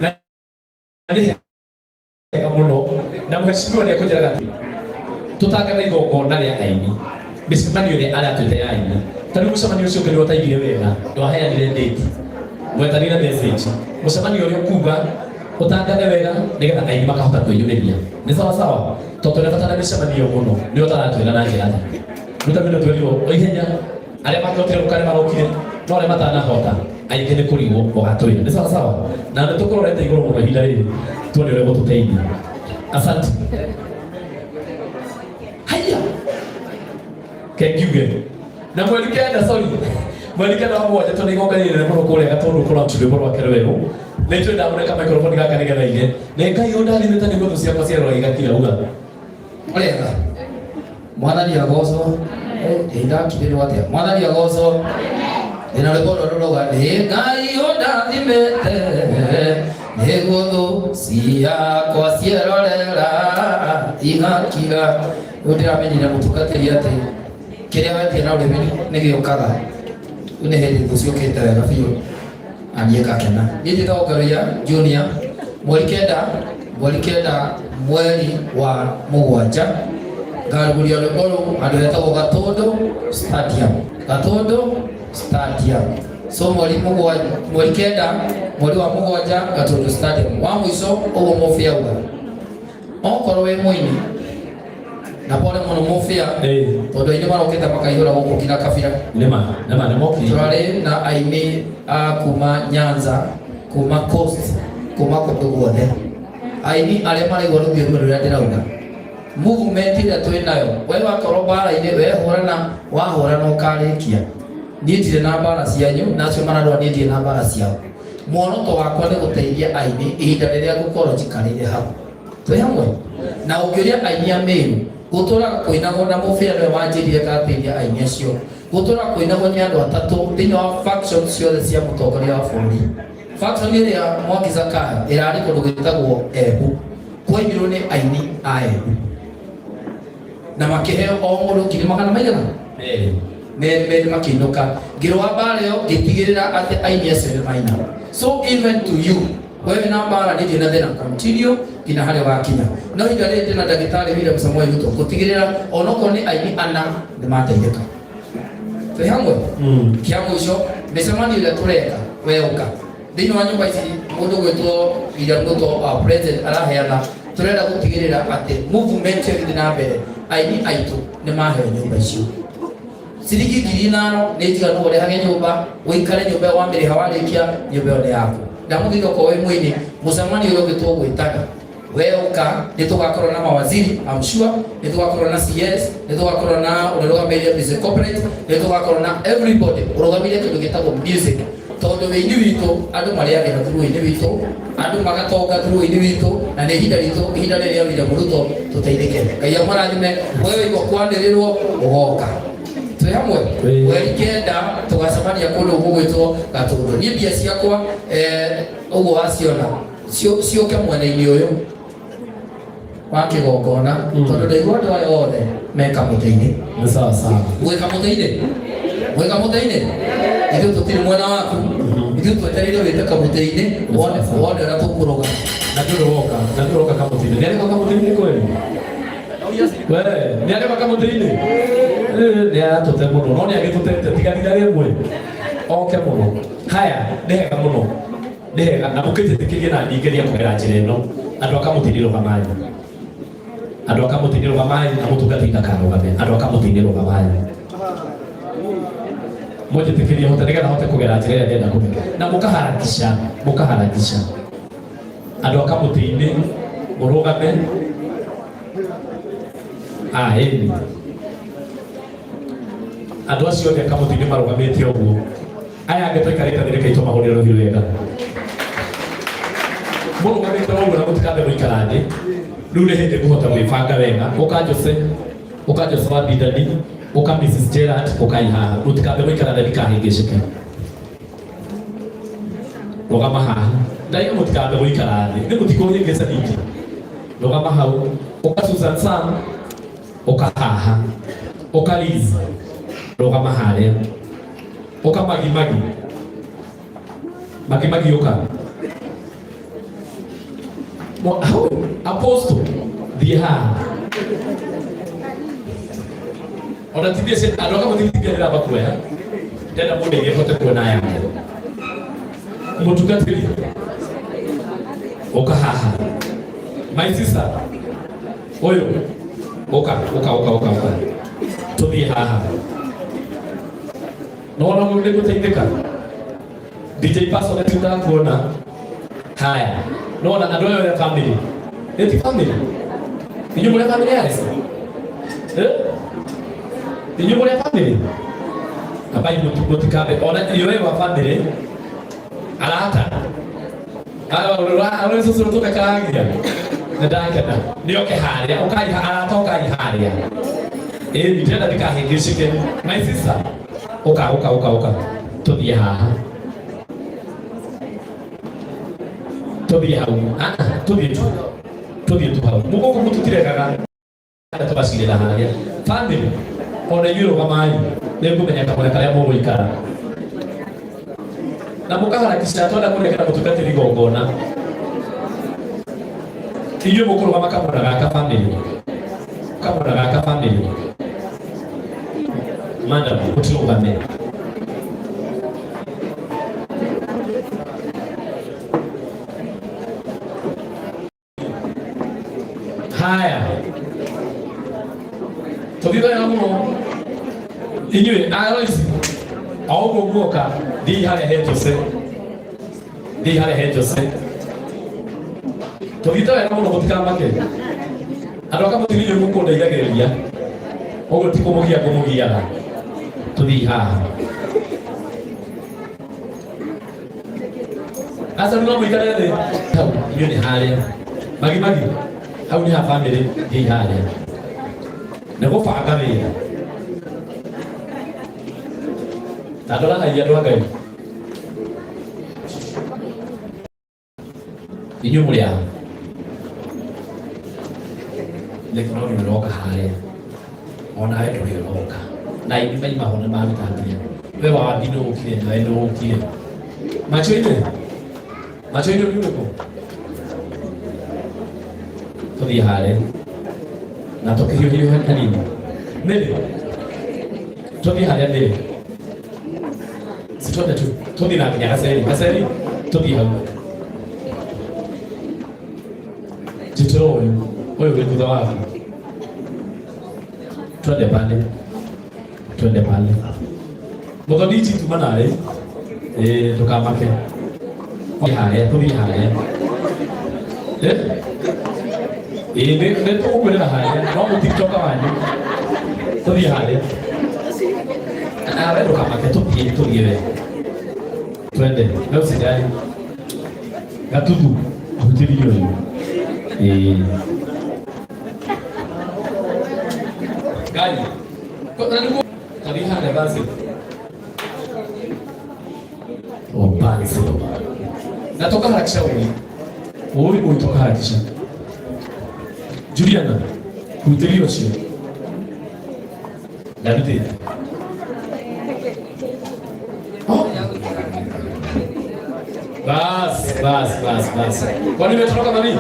na nĩ hega mũno. Na mheshimiwa nĩ ekũnjĩraga atĩ tũtangatha igongona rĩa aini, mĩcemanio ĩrĩa aratwĩte ya aini. Ta rĩu mũcemanio ũcio ũngĩ nĩ ũtaigire wega, ndwaheanire date, mwetanire message. Mũcemanio ũrĩa ũkuga ũtangathe wega nĩgetha aini makahota kwĩyumĩria, nĩ sawa sawa, tondũ twĩna bata na mĩcemanio mũno. Nĩ ũtaratwĩra na njĩra nene. Rĩu ta rĩu twerirwo o ihenya, arĩa mangĩhotire gũka nĩ marokire, no arĩa matanahota aingĩ nĩ kũrigwo ũgatwĩra. Nĩ sawa sawa, na nĩ tũkũrorete igũrũ mũno ihinda rĩrĩ tuone ũrĩa ũgũtũteithia. Asante. Haya, kengiuge na mweri 9, sorry, mweri 9 wa mũgwanja tondũ igongona inene mũno kũrĩa Gatũndũ kũlaunch rwĩmbo rwake rwerũ. Nĩ njũĩ ndamũnenga microphone gaka nĩgetha ige nĩ Ngai ũndathimĩte nĩguo thũ ciakwa ciarora igakira uga. Ũrega Mwathani agocwo. Ĩ ndakirĩrwo atĩa? Mwathani agocwo. Ndĩna rwĩmbo rũrũ rũrauga, nĩ Ngai ũndathimĩte nĩguo thũ ciakwa cierorera igakira. Rĩu ndĩramenyire, mũtungatĩri, atĩ kĩrĩa wetia na ũrĩmi nĩ gĩũkaga. Rĩu nĩ hĩndĩ thũ ciũkĩte wega biũ na niĩ ngakena. Niĩ njĩtagwo Ngaruiya Junior. Mweri 9, mweri 9 mweri wa mũgwanja ngarugũria rwĩmbo rũu handũ hetagwo Gatũndũ Stadium, Gatũndũ Stadium. So mweri mũgwanja, mweri 9 mweri wa mũgwanja, Gatũndũ Stadium. Wa mũico ũguo mũbĩa auga, okorwo wĩ mũini, na pole mũno mũbĩa, tondũ aini marokĩte makaihũra gũkũ nginya kabira. Nĩma nĩma nĩ mokire. Tũrarĩ na aini a kuma Nyanza, kuma Coast, kuma kũndũ guothe, aini arĩa maraigua rũthiomi rũrĩa ndĩrauga. Movement ĩrĩa twĩ nayo, we wakorwo mbara-inĩ, we hũrana, wahũrana ũkarĩkia. Niĩ ndirĩ na mbara cianyu, na acio mararũa niĩ ndirĩ na mbara ciao. Muoroto wakwa nĩ gũteithia aini ihinda rĩrĩa ngũkorwo njikarĩire hau. Twĩ hamwe na ũngĩũria aini a Meru gũtũraga kũinagwo na mũbĩa nĩwe wanjĩrire ngateithia aini acio gũtũraga kũinagwo nĩ andũ atatũ thĩinĩ wa faction ciothe cia mũtongoria wa bũrũri. Faction ĩrĩa Mwangi Zakayo ĩrarĩ kũndũ gwĩtagwo Embu, kwainirwo nĩ aini a Embu na makĩheo o mũndũ ngiri magana maigana merĩ merĩ merĩ makĩinũka. Ngĩrũa mbara ĩyo ngĩtigĩrĩra atĩ aini acio nĩ maina. So even to you wewe na mbara ndirĩ na thĩna, continue nginya harĩa ũgakinya. No ihinda rĩrĩ ndĩna ndagĩtarĩ William Samoei Ruto gũtigĩrĩra onokorwo nĩ aini ana nĩ mateithĩka. Twĩ hamwe kĩa mũico mĩcemanio ĩrĩa tũreka we ũka thĩinĩ wa nyũmba ici mũndũ gwĩtwo William Ruto our president araheana tũrenda gũtigĩrĩra atĩ movement ĩyo ĩgĩthiĩ na mbere aini aitũ nĩ maheo nyũmba icio ciringi 5,000 nĩ njiganu ũrehage nyũmba ũikare nyũmba ĩyo wamĩrĩha warĩkia nyũmba ĩyo nĩ yaku. Ndamũthitha okorwo wĩ mũini mũcemanio ũrĩa ũngĩ tũgwĩtaga we ũka nĩ tũgakorwo na mawaziri, I'm sure nĩ tũgakorwo na CS, nĩ tũgakorwo na ũrĩa ũrũgamĩrĩire music corporate, nĩ tũgakorwo na everybody ũrũgamĩrĩire kĩndũ gĩtagwo music tondũ wĩini witũ andũ marĩagĩra through wĩini witũ andũ magatonga through wĩini witũ na nĩ ihinda ritũ ihinda rĩrĩa William Ruto tũteithĩke. Ngai amũrathime we waigua kwanĩrĩrwo ũgoka. Twĩ hamwe mweri 9 tũgacemania kũndũ gũgwĩtwo Gatũndũ. Niĩ mbia ciakwa ũguo waciona ciũke mwena-inĩ ũyũ wa kĩgongona tondũ ndaigua andũ aya othe me kamũtĩ-inĩ. Nĩ sawa sawa. Gwĩ kamũtĩ-inĩ, gwĩ kamũtĩ-inĩ ithuĩ tũtirĩ mwena waku, ithuĩ twetereire wĩte kamũtĩ-inĩ wone wone ũrĩa tũkũrũga. Na ndũrĩ woka, na ndũrĩ woka kamũtĩ-inĩ. Nĩ arĩko kamũtĩ-inĩ kweli? We, nĩ arĩko kamũtĩ-inĩ? Nĩ aratũte mũno, no nĩ agĩtũtete tiga rita rĩmwe. Oke mũno. Haya, nĩ hega mũno. Nĩ hega na mũkĩnjĩtĩkĩrie na ndingĩria kũgera njĩra ĩno. Andũ a kamũtĩ-inĩ rũgamai. Andũ a kamũtĩ-inĩ rũgamai na mũtungatĩri ndakarũgame. Andũ a kamũtĩ-inĩ rũgamai. Mũnjĩtĩkĩrie hote nĩgetha hote kũgera njĩra ĩrĩa ndĩrenda kũgera. Na mũkaharakisha, mũkaharakisha. Andũ a kamũtĩ-inĩ mũrũgame. Ah, ĩni. Andũ acio othe a kamũtĩ-inĩ marũgamĩte ũguo. Aya angĩ tũikarĩte thĩ reke tũmahũrĩre rũhiũ wega. Mũrũgamĩte ũguo na mũtikambe gũikara thĩ. Rĩu nĩ hĩndĩ ngũhota gwĩbanga wega. Ũka Jose, ũka Jose wa Bidani, ũka Mrs Gerard, ũkai haha. Mũtikambe gũikara thĩ ndikahĩngĩcĩke. Rũgama haha. Ndaiga mũtikambe gũikara thĩ. Nĩ mũtikũhĩngĩca ningĩ. Rũgama hau. Ũka Susan Sam, ũka haha. Ũka Liz, rũgama harĩa. Ũka Magi Magi. Magi Magi ũka. Hau, Apostle, thiĩ haha. Ona ti mbia cia andũ aka mũthithithia ndĩramba kuoya. Ndĩrenda mũndũ aingĩ hote kuona yake. Mũtungatĩri, ũka haha. My sister, ũyũ, ũka, ũka, ũka, ũka, ũka. Tũthiĩ haha. Nĩwona ũguo nĩ gũteithĩka? DJ Pastor nĩ ndakuona. Haya, nĩwona andũ aya othe family. Nĩ ti family? Inyuĩ mũrĩ a family ya Esa? Eh? Inyuĩ mũrĩ a family? Ambai mũtikambe ona inyuĩ wa family arata. Aya ũrĩa cũcũ tũthekaragia. Nĩ ndakena. Nĩ oke harĩa, ũkai arata ũkai harĩa. Ĩĩ ndĩrenda ndikahĩngĩcĩke. My sister, ũka ũka ũka ũka. Tũthiĩ haha. Tũthiĩ hau. Ah, tũthiĩ tu. Tũthiĩ tu hau. Mũgũkũ mũtutiregaga. Tũgacirĩra harĩa. Family, ona inyuĩ rũgamai. Nĩ ngũmenya kamwena karĩa mũgũikara. Na mũkaharakisha twenda kũnengera mũtungatĩri igongona. Inyuĩ mũkũrũgama kamwena gaka family. Kamwena gaka family. Madam, mũtirũgame. Haya. Tũthiĩ wega mũno. Inyuĩ Alois, o ũguo guoka, thiĩ harĩa he Jose. Thiĩ harĩa he Jose. Tũthiĩte wega mũno mũtikamake. Andũ aka mũtiri inyuĩ mũkũndeithagĩrĩria. Ũguo ti kũmũgia ngũmũgiaga. Tũthiĩ haha. Aca no mũikare thĩ. Hau, inyuĩ nĩ harĩa. Magi magi. Hau nĩ ha bamĩrĩ thiĩi harĩa. Nĩ gũbanga wĩra. Ta ndoragai andũ a Ngai. Inyuĩ mũrĩ a? Nĩ no ndũrĩ harĩa. Onawe ndũrĩ ũroka. Na aini maima ho nĩ maruta mbia. We wabi nĩ ũkire nawe nĩ ũkire. Macho-inĩ? Macho-inĩ nĩ ũrĩkũ? Tũthiĩ harĩa. Na tũkĩhiũhiũhe hanini. Mĩrĩ. Tũthiĩ harĩa mĩrĩ. Si twende tu. Tũthiĩ na nginya Gaceri. Gaceri tũthiĩ hau. Njĩtĩra ũyũ. Ũyũ wĩ thutha waku. Twende pale. Twende pale. Mũthoni ici tuma nawe. Ĩĩ ndũkamake. Tũthiĩ harĩa, tũthiĩ harĩa. Eh? Ĩĩ nĩ nĩ tũgũkwĩrĩra harĩa, no mũ TikToker wanyu. Tũthiĩ harĩa. Nawe ndũkamake, tũthiĩ tũthiĩ we. Twende, we usijali. Gatuthu, hutĩria ũyũ. Ĩĩ. Ngai. Ko- na nĩguo tũthiĩ harĩa basi. O basi. Na tukaharakisha ũĩ. Ũĩ ũĩ tukaharakisha. Juliana, hutĩria ũcio. Ndarutĩte. Bas, bas, bas, bas. Kwani umetoroka mami?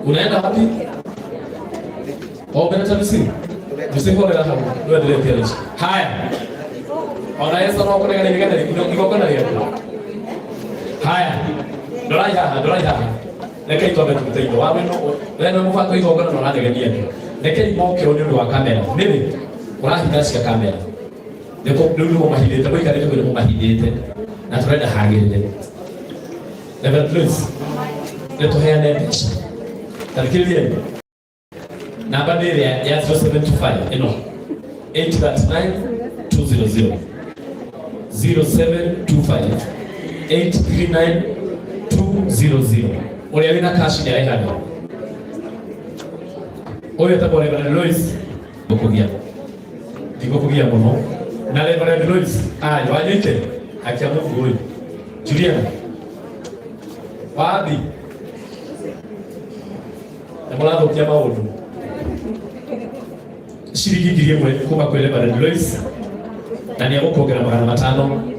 Unaenda wapi? Oh, umeleta Lucy? Lucy horera hau. Nĩwendelee pia Lucy. Haya. Ona Yesu no kũnegana igana igongona rĩaku. Haya. Ndorai haha, ndorai haha. Rekei twambe tũrute indo. Wa wĩno we no mũbango igongona na ũranegenia andũ. Rekei moke nĩ ũndũ wa kamera. Nĩrĩ ũrahitha cia kamera. Nĩkũ rĩu nĩmo mahithĩte mũikarĩte kũu nĩmo mahithĩte na tũrenda hagĩrĩre. Reverend Louis, nĩ tũheane mbeca. Tathikĩrĩriai. Namba nĩ ĩrĩa ya 0725 ĩno 839 200 0725 839 200 ũrĩa wĩna cash nĩ arehane ũyũ etagwo Reverend Lois ngũkũgia ndigũkũgia mũno na Reverend Lois ayo wanyite akia mũfu ũyũ Juliana wathi nĩ mũrathũkia maũndũ ciringi 1000 kuma kwĩ Reverend Lois na nĩ egũkuongerera 500.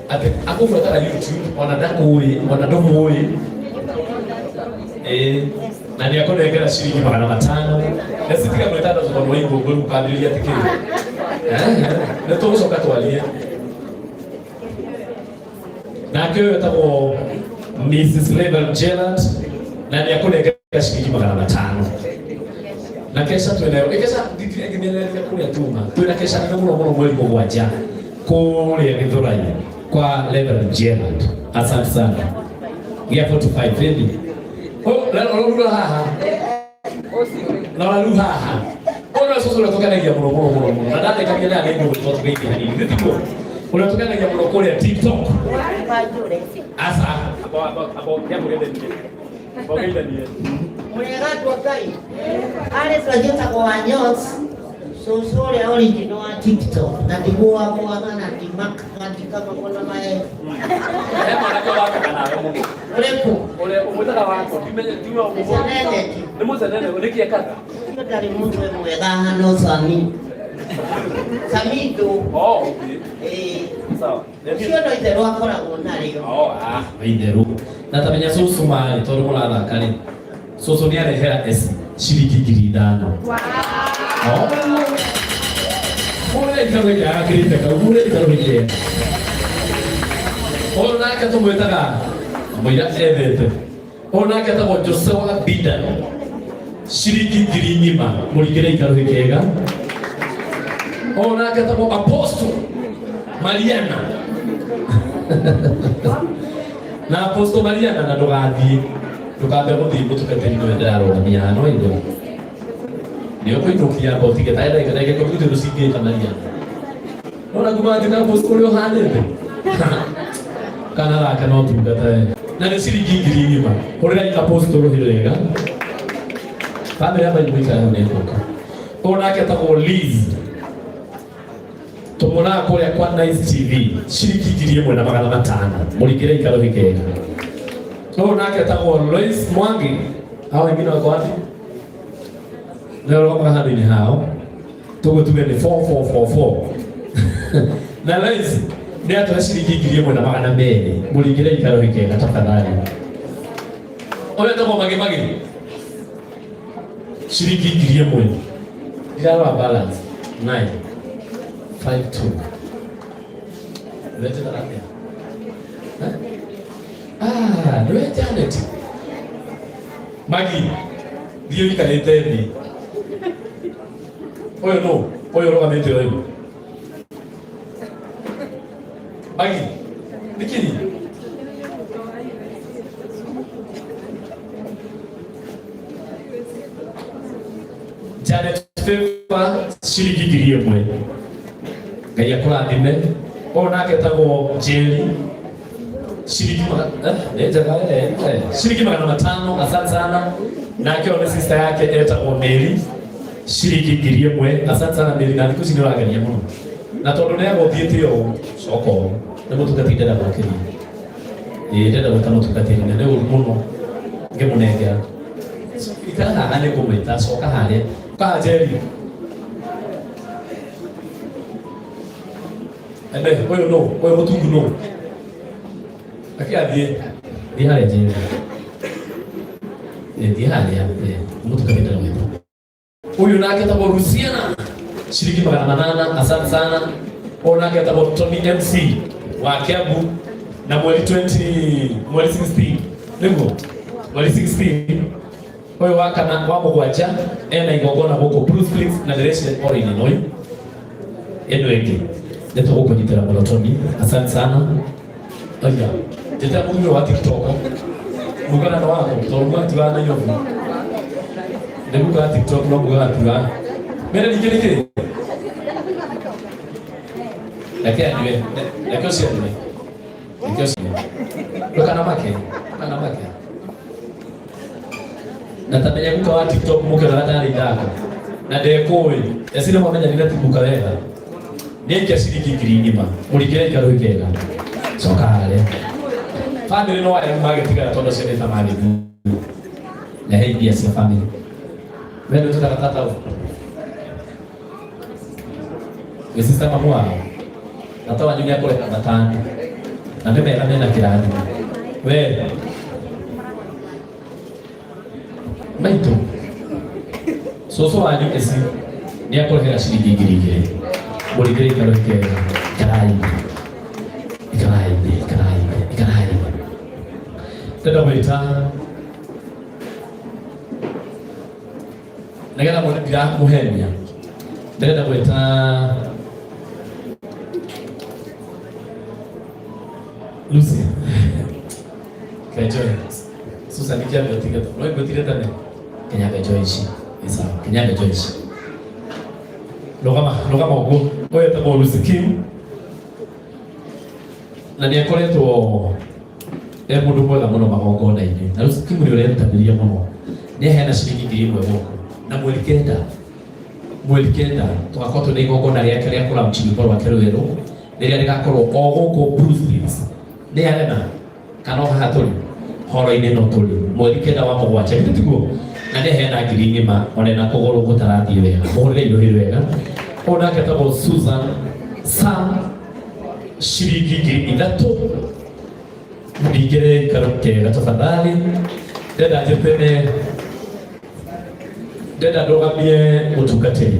Atĩ akũbuataga YouTube ona ndakũĩ ona ndũmũĩ ĩĩ na nĩ akũnengera ciringi 500 na citiga mwĩtano tondũ wa igũngũ rĩu ũkambĩrĩria atĩ kĩ nĩ tũgũcoka twarie nake ũyũ etagwo Mrs. Reverend Gerald na nĩ akũnengera ciringi 500 na kesha twĩnayo ĩkesha ndingĩmereria kũrĩa tuma twĩna kesha nene mũno mũno mweri 7 kũrĩa Gĩthũrai kwa Reverend Gerald. Asante sana. Gĩa 45 ready. Oh, rora haha. Rora rĩu haha. Ũyũ nĩwe cũcũ ũrĩa tũkenagia mũno mũno mũno mũno. Na ndarĩkagia na nĩ ngũgwĩtwo tũgeithie hanini. Nĩ tiguo? Ũrĩa tũkenagia mũno kũrĩa TikTok. Aca. Abo abo abo nĩamũgeithanie. Mũgeithanie. Mũrĩega andũ a Ngai. Arĩ twanjĩtagwo wa Nyots, cũcũ ũrĩa original wa TikTok na ndigũagũaga na ndimakaga ndikamagwo na maembe. He mwanake wakaga nawe mũno. Ũrĩkũ? Ũrĩa ũmwĩtaga wako, ndimenye ndiwe ũmũĩ. Mũcenene. Nĩ mũcenene, nĩkĩ ekaga? Ũcio ndarĩ mũtwe mwega hano Sami. Samido. Oh, okay. Ĩĩ. Sawa. Ũcio no itherũ akoragwo narĩo. Oh, ah, itherũ. Na tamenya cũcũ marĩ tondũ mũrathaka rĩ cũcũ nĩ arehera eci ciringi 5000. Oh. Ũrĩa ikarũ gĩkĩ agakĩrĩte kau, ũrĩa ikarũ gĩkĩ. Ũyũ nake tũmwĩtaga mũira ethete. Ũyũ nake etagwo Jose wa Bida. Ciringi 10,000 mũringĩre ikarũ gĩkĩega. Ũyũ nake etagwo Apostle Mariana. Na Apostle Mariana na ndũgathiĩ ndũkambe gũthiĩ mũtungatĩri nĩwe ndĩrarũgamia haha no ithe nĩ ũkũinũkia amba ũtige ta ndagĩka 10 gũtirĩ cingĩka Mariana. Nona kuma atä na å hanä te kana gake no tungata na nä ciringi ngiri ng'ima hå rä rai apostle rå wega bamä rä ya maimå ikara nä ngåka å nake etagwo Liz tumuonaga kũrĩa kwa Nice TV ciringi 1500 mũringĩre ikaro gĩkega ũyũ nake etagwo Lois Mwangi hao wengine wako wapi leo rũgamaga handũ-inĩ hao tũgũtuge nĩ 4444 na Lois nĩ atũhe ciringi 1200 mũringĩre ikaro gĩkega tafadhali ũyũ etagwo Magi Magi ciringi 1000 ndirarora balance 9 5 2 Wetĩkaga atĩa? Eh? Ah, nĩwe Janet. Magi, thiĩ ũikarĩte thĩ. Ũyũ nũ? Ũyũ ũrũgamĩte ũyũ. Magi, nĩkĩ? Janet Favor ciringi 1000 Ngai akũrathime ũyũ nake etagwo Njeri ciringi nĩ njega ciringi 500 asante sana nake ũyũ nĩ sister yake etagwo Mary ciringi 1000 asante sana Mary na thikũ ici nĩ ũrageria mũno na tondũ nĩ agũthiĩte ũũ coka ũũ nĩ mũtungatĩri ndenda gwakĩria ĩĩ ndenda gwĩta mũtungatĩri na nĩ ũru mũno ngĩmũnengera ikara haha nĩ ngũmwĩta coka harĩa kaha Njeri ene ũyũ nũ ũyũ mũtungu nũ reke athiĩ thiĩ harĩa Njeri ĩĩ thiĩ harĩa ĩĩ mũtungatĩri ndenda gwĩta ũyũ nake etagwo Luciana ciringi 800 asante sana ũyũ nake etagwo Tony MC wa Kiambu na mweri 20 mweri 16 nĩguo mweri 16 ũyũ wa kana wa mũgwanja ena igongona gũkũ Blue Springs na ndĩreciria oro-inĩ ũyũ ĩno ĩngĩ nĩ tũgũkũnyitĩra mũno Tony asante sana aya njĩtĩra mũthuri wa TikTok mugana no wako tondũ mwatigaga Nairobi nĩ guka wa TikTok no mugaga atigaga mbere ningĩ nĩ kĩĩ reke anyue reke ũcio anyue reke ũcio anyue ndũkanamake ndũkanamake na tamenya guka wa TikTok mũkĩonaga tarĩ ithako na ndekũĩ eci nĩ mwamenyanire ti guka wega nĩ aikia ciringi 10,000 mũringĩre ikaro ikega coka harĩa bamĩrĩ no arĩa magĩtigara tondũ acio nĩ ta magĩthiĩ rehe mbia cia bamĩrĩ we nĩ ũtũtaga tata ũ wĩ sister mamu wao tata wanyu nĩ akũreka matano na nĩ mega mena kĩrathimo we maitũ cũcũ wanyu eci nĩ akũrehera ciringi 2,000 mũringĩre ikaro ikega ikarai ikarai ikarai ikarai ndenda gwĩta nĩgetha muone ndiramũhenia ndĩrenda gwĩta Lucy Kejoy Susan kĩambe ũtige no ngwĩtire tene Kenyaga Joy ici nĩ sawa Kenyaga Joy ici rũgama rũgama ũguo ũyũ etagwo Lucy Kim na nĩ akoretwo e mũndũ mwega mũno magongona-inĩ na Lucy Kim nĩ ũrerutanĩria mũno nĩ aheana ciringi 1000 gũkũ na mweri 9 tũgakorwo twĩna igongona rĩake rĩa kũlaunch rwĩmbo rwake rwerũ rĩrĩa rĩgakorwo o gũkũ Blue Springs nĩ arena kana o haha tũrĩ horo-inĩ no tũrĩ mweri 9 wa mũgwanja githĩ tiguo na nĩ aheana 10,000 ona na kũgũrũ gũtarathiĩ wega mũhũrĩre irũhi wega ũyũ nake etagwo Susan Sam ciringi 3,000 mũringĩre ikaro kega tafadhali ndenda njĩtene ndenda ndũgamie mũtungatĩri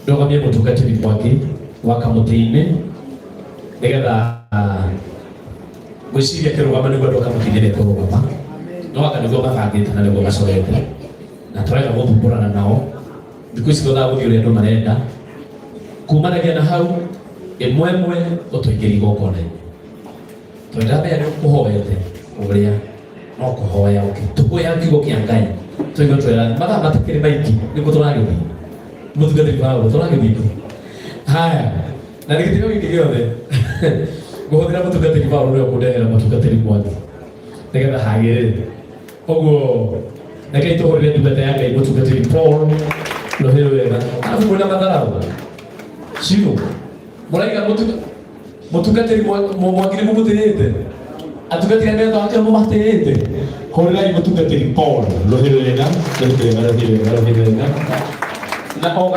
ndũgamie mũtungatĩri Mwangi wa kamũtĩ-inĩ nĩgetha ngwĩciria kĩrũgama nĩguo andũ a kamũtĩ-inĩ mekũrũgama no anga nĩguo mabangĩte na nĩguo macorete na tũrega gũthumbũrana nao thikũ ici twethaga gũthiĩ ũrĩa andũ marenda kumanagia na hau ĩmwe ĩmwe ũtũingĩrie igongona-inĩ tondũ ndamenya nĩ ũkũhoete ũrĩa no kũhoya ũkĩ tũkũya kiugo kĩa Ngai tũigue twĩra mathaa matikĩrĩ maingĩ nĩguo tũragĩthiĩ mũtungatĩri wa ũguo tũragĩthiĩ haya Na nĩ gĩtĩo gĩkĩ gĩothe ngũhũthĩra mũtungatĩri Paul ũrĩa ũkũndehera mũtungatĩri Mwangi nĩgetha hagĩrĩre. Ũguo rekei tũhũrĩre ndungata ya Ngai mũtungatĩri Paul rũhĩ rwega. Arabu kwĩna matharaũ Shiro mũraiga mũtungatĩri Mwangi nĩ mũmũtĩĩte, atungatĩri arĩa metwo akĩo mũmatĩĩte. Hũrĩrai mũtungatĩri Paul rũhĩ rwega, rũhĩ rwega, rũhĩ rwega, rũhĩ rwega na o.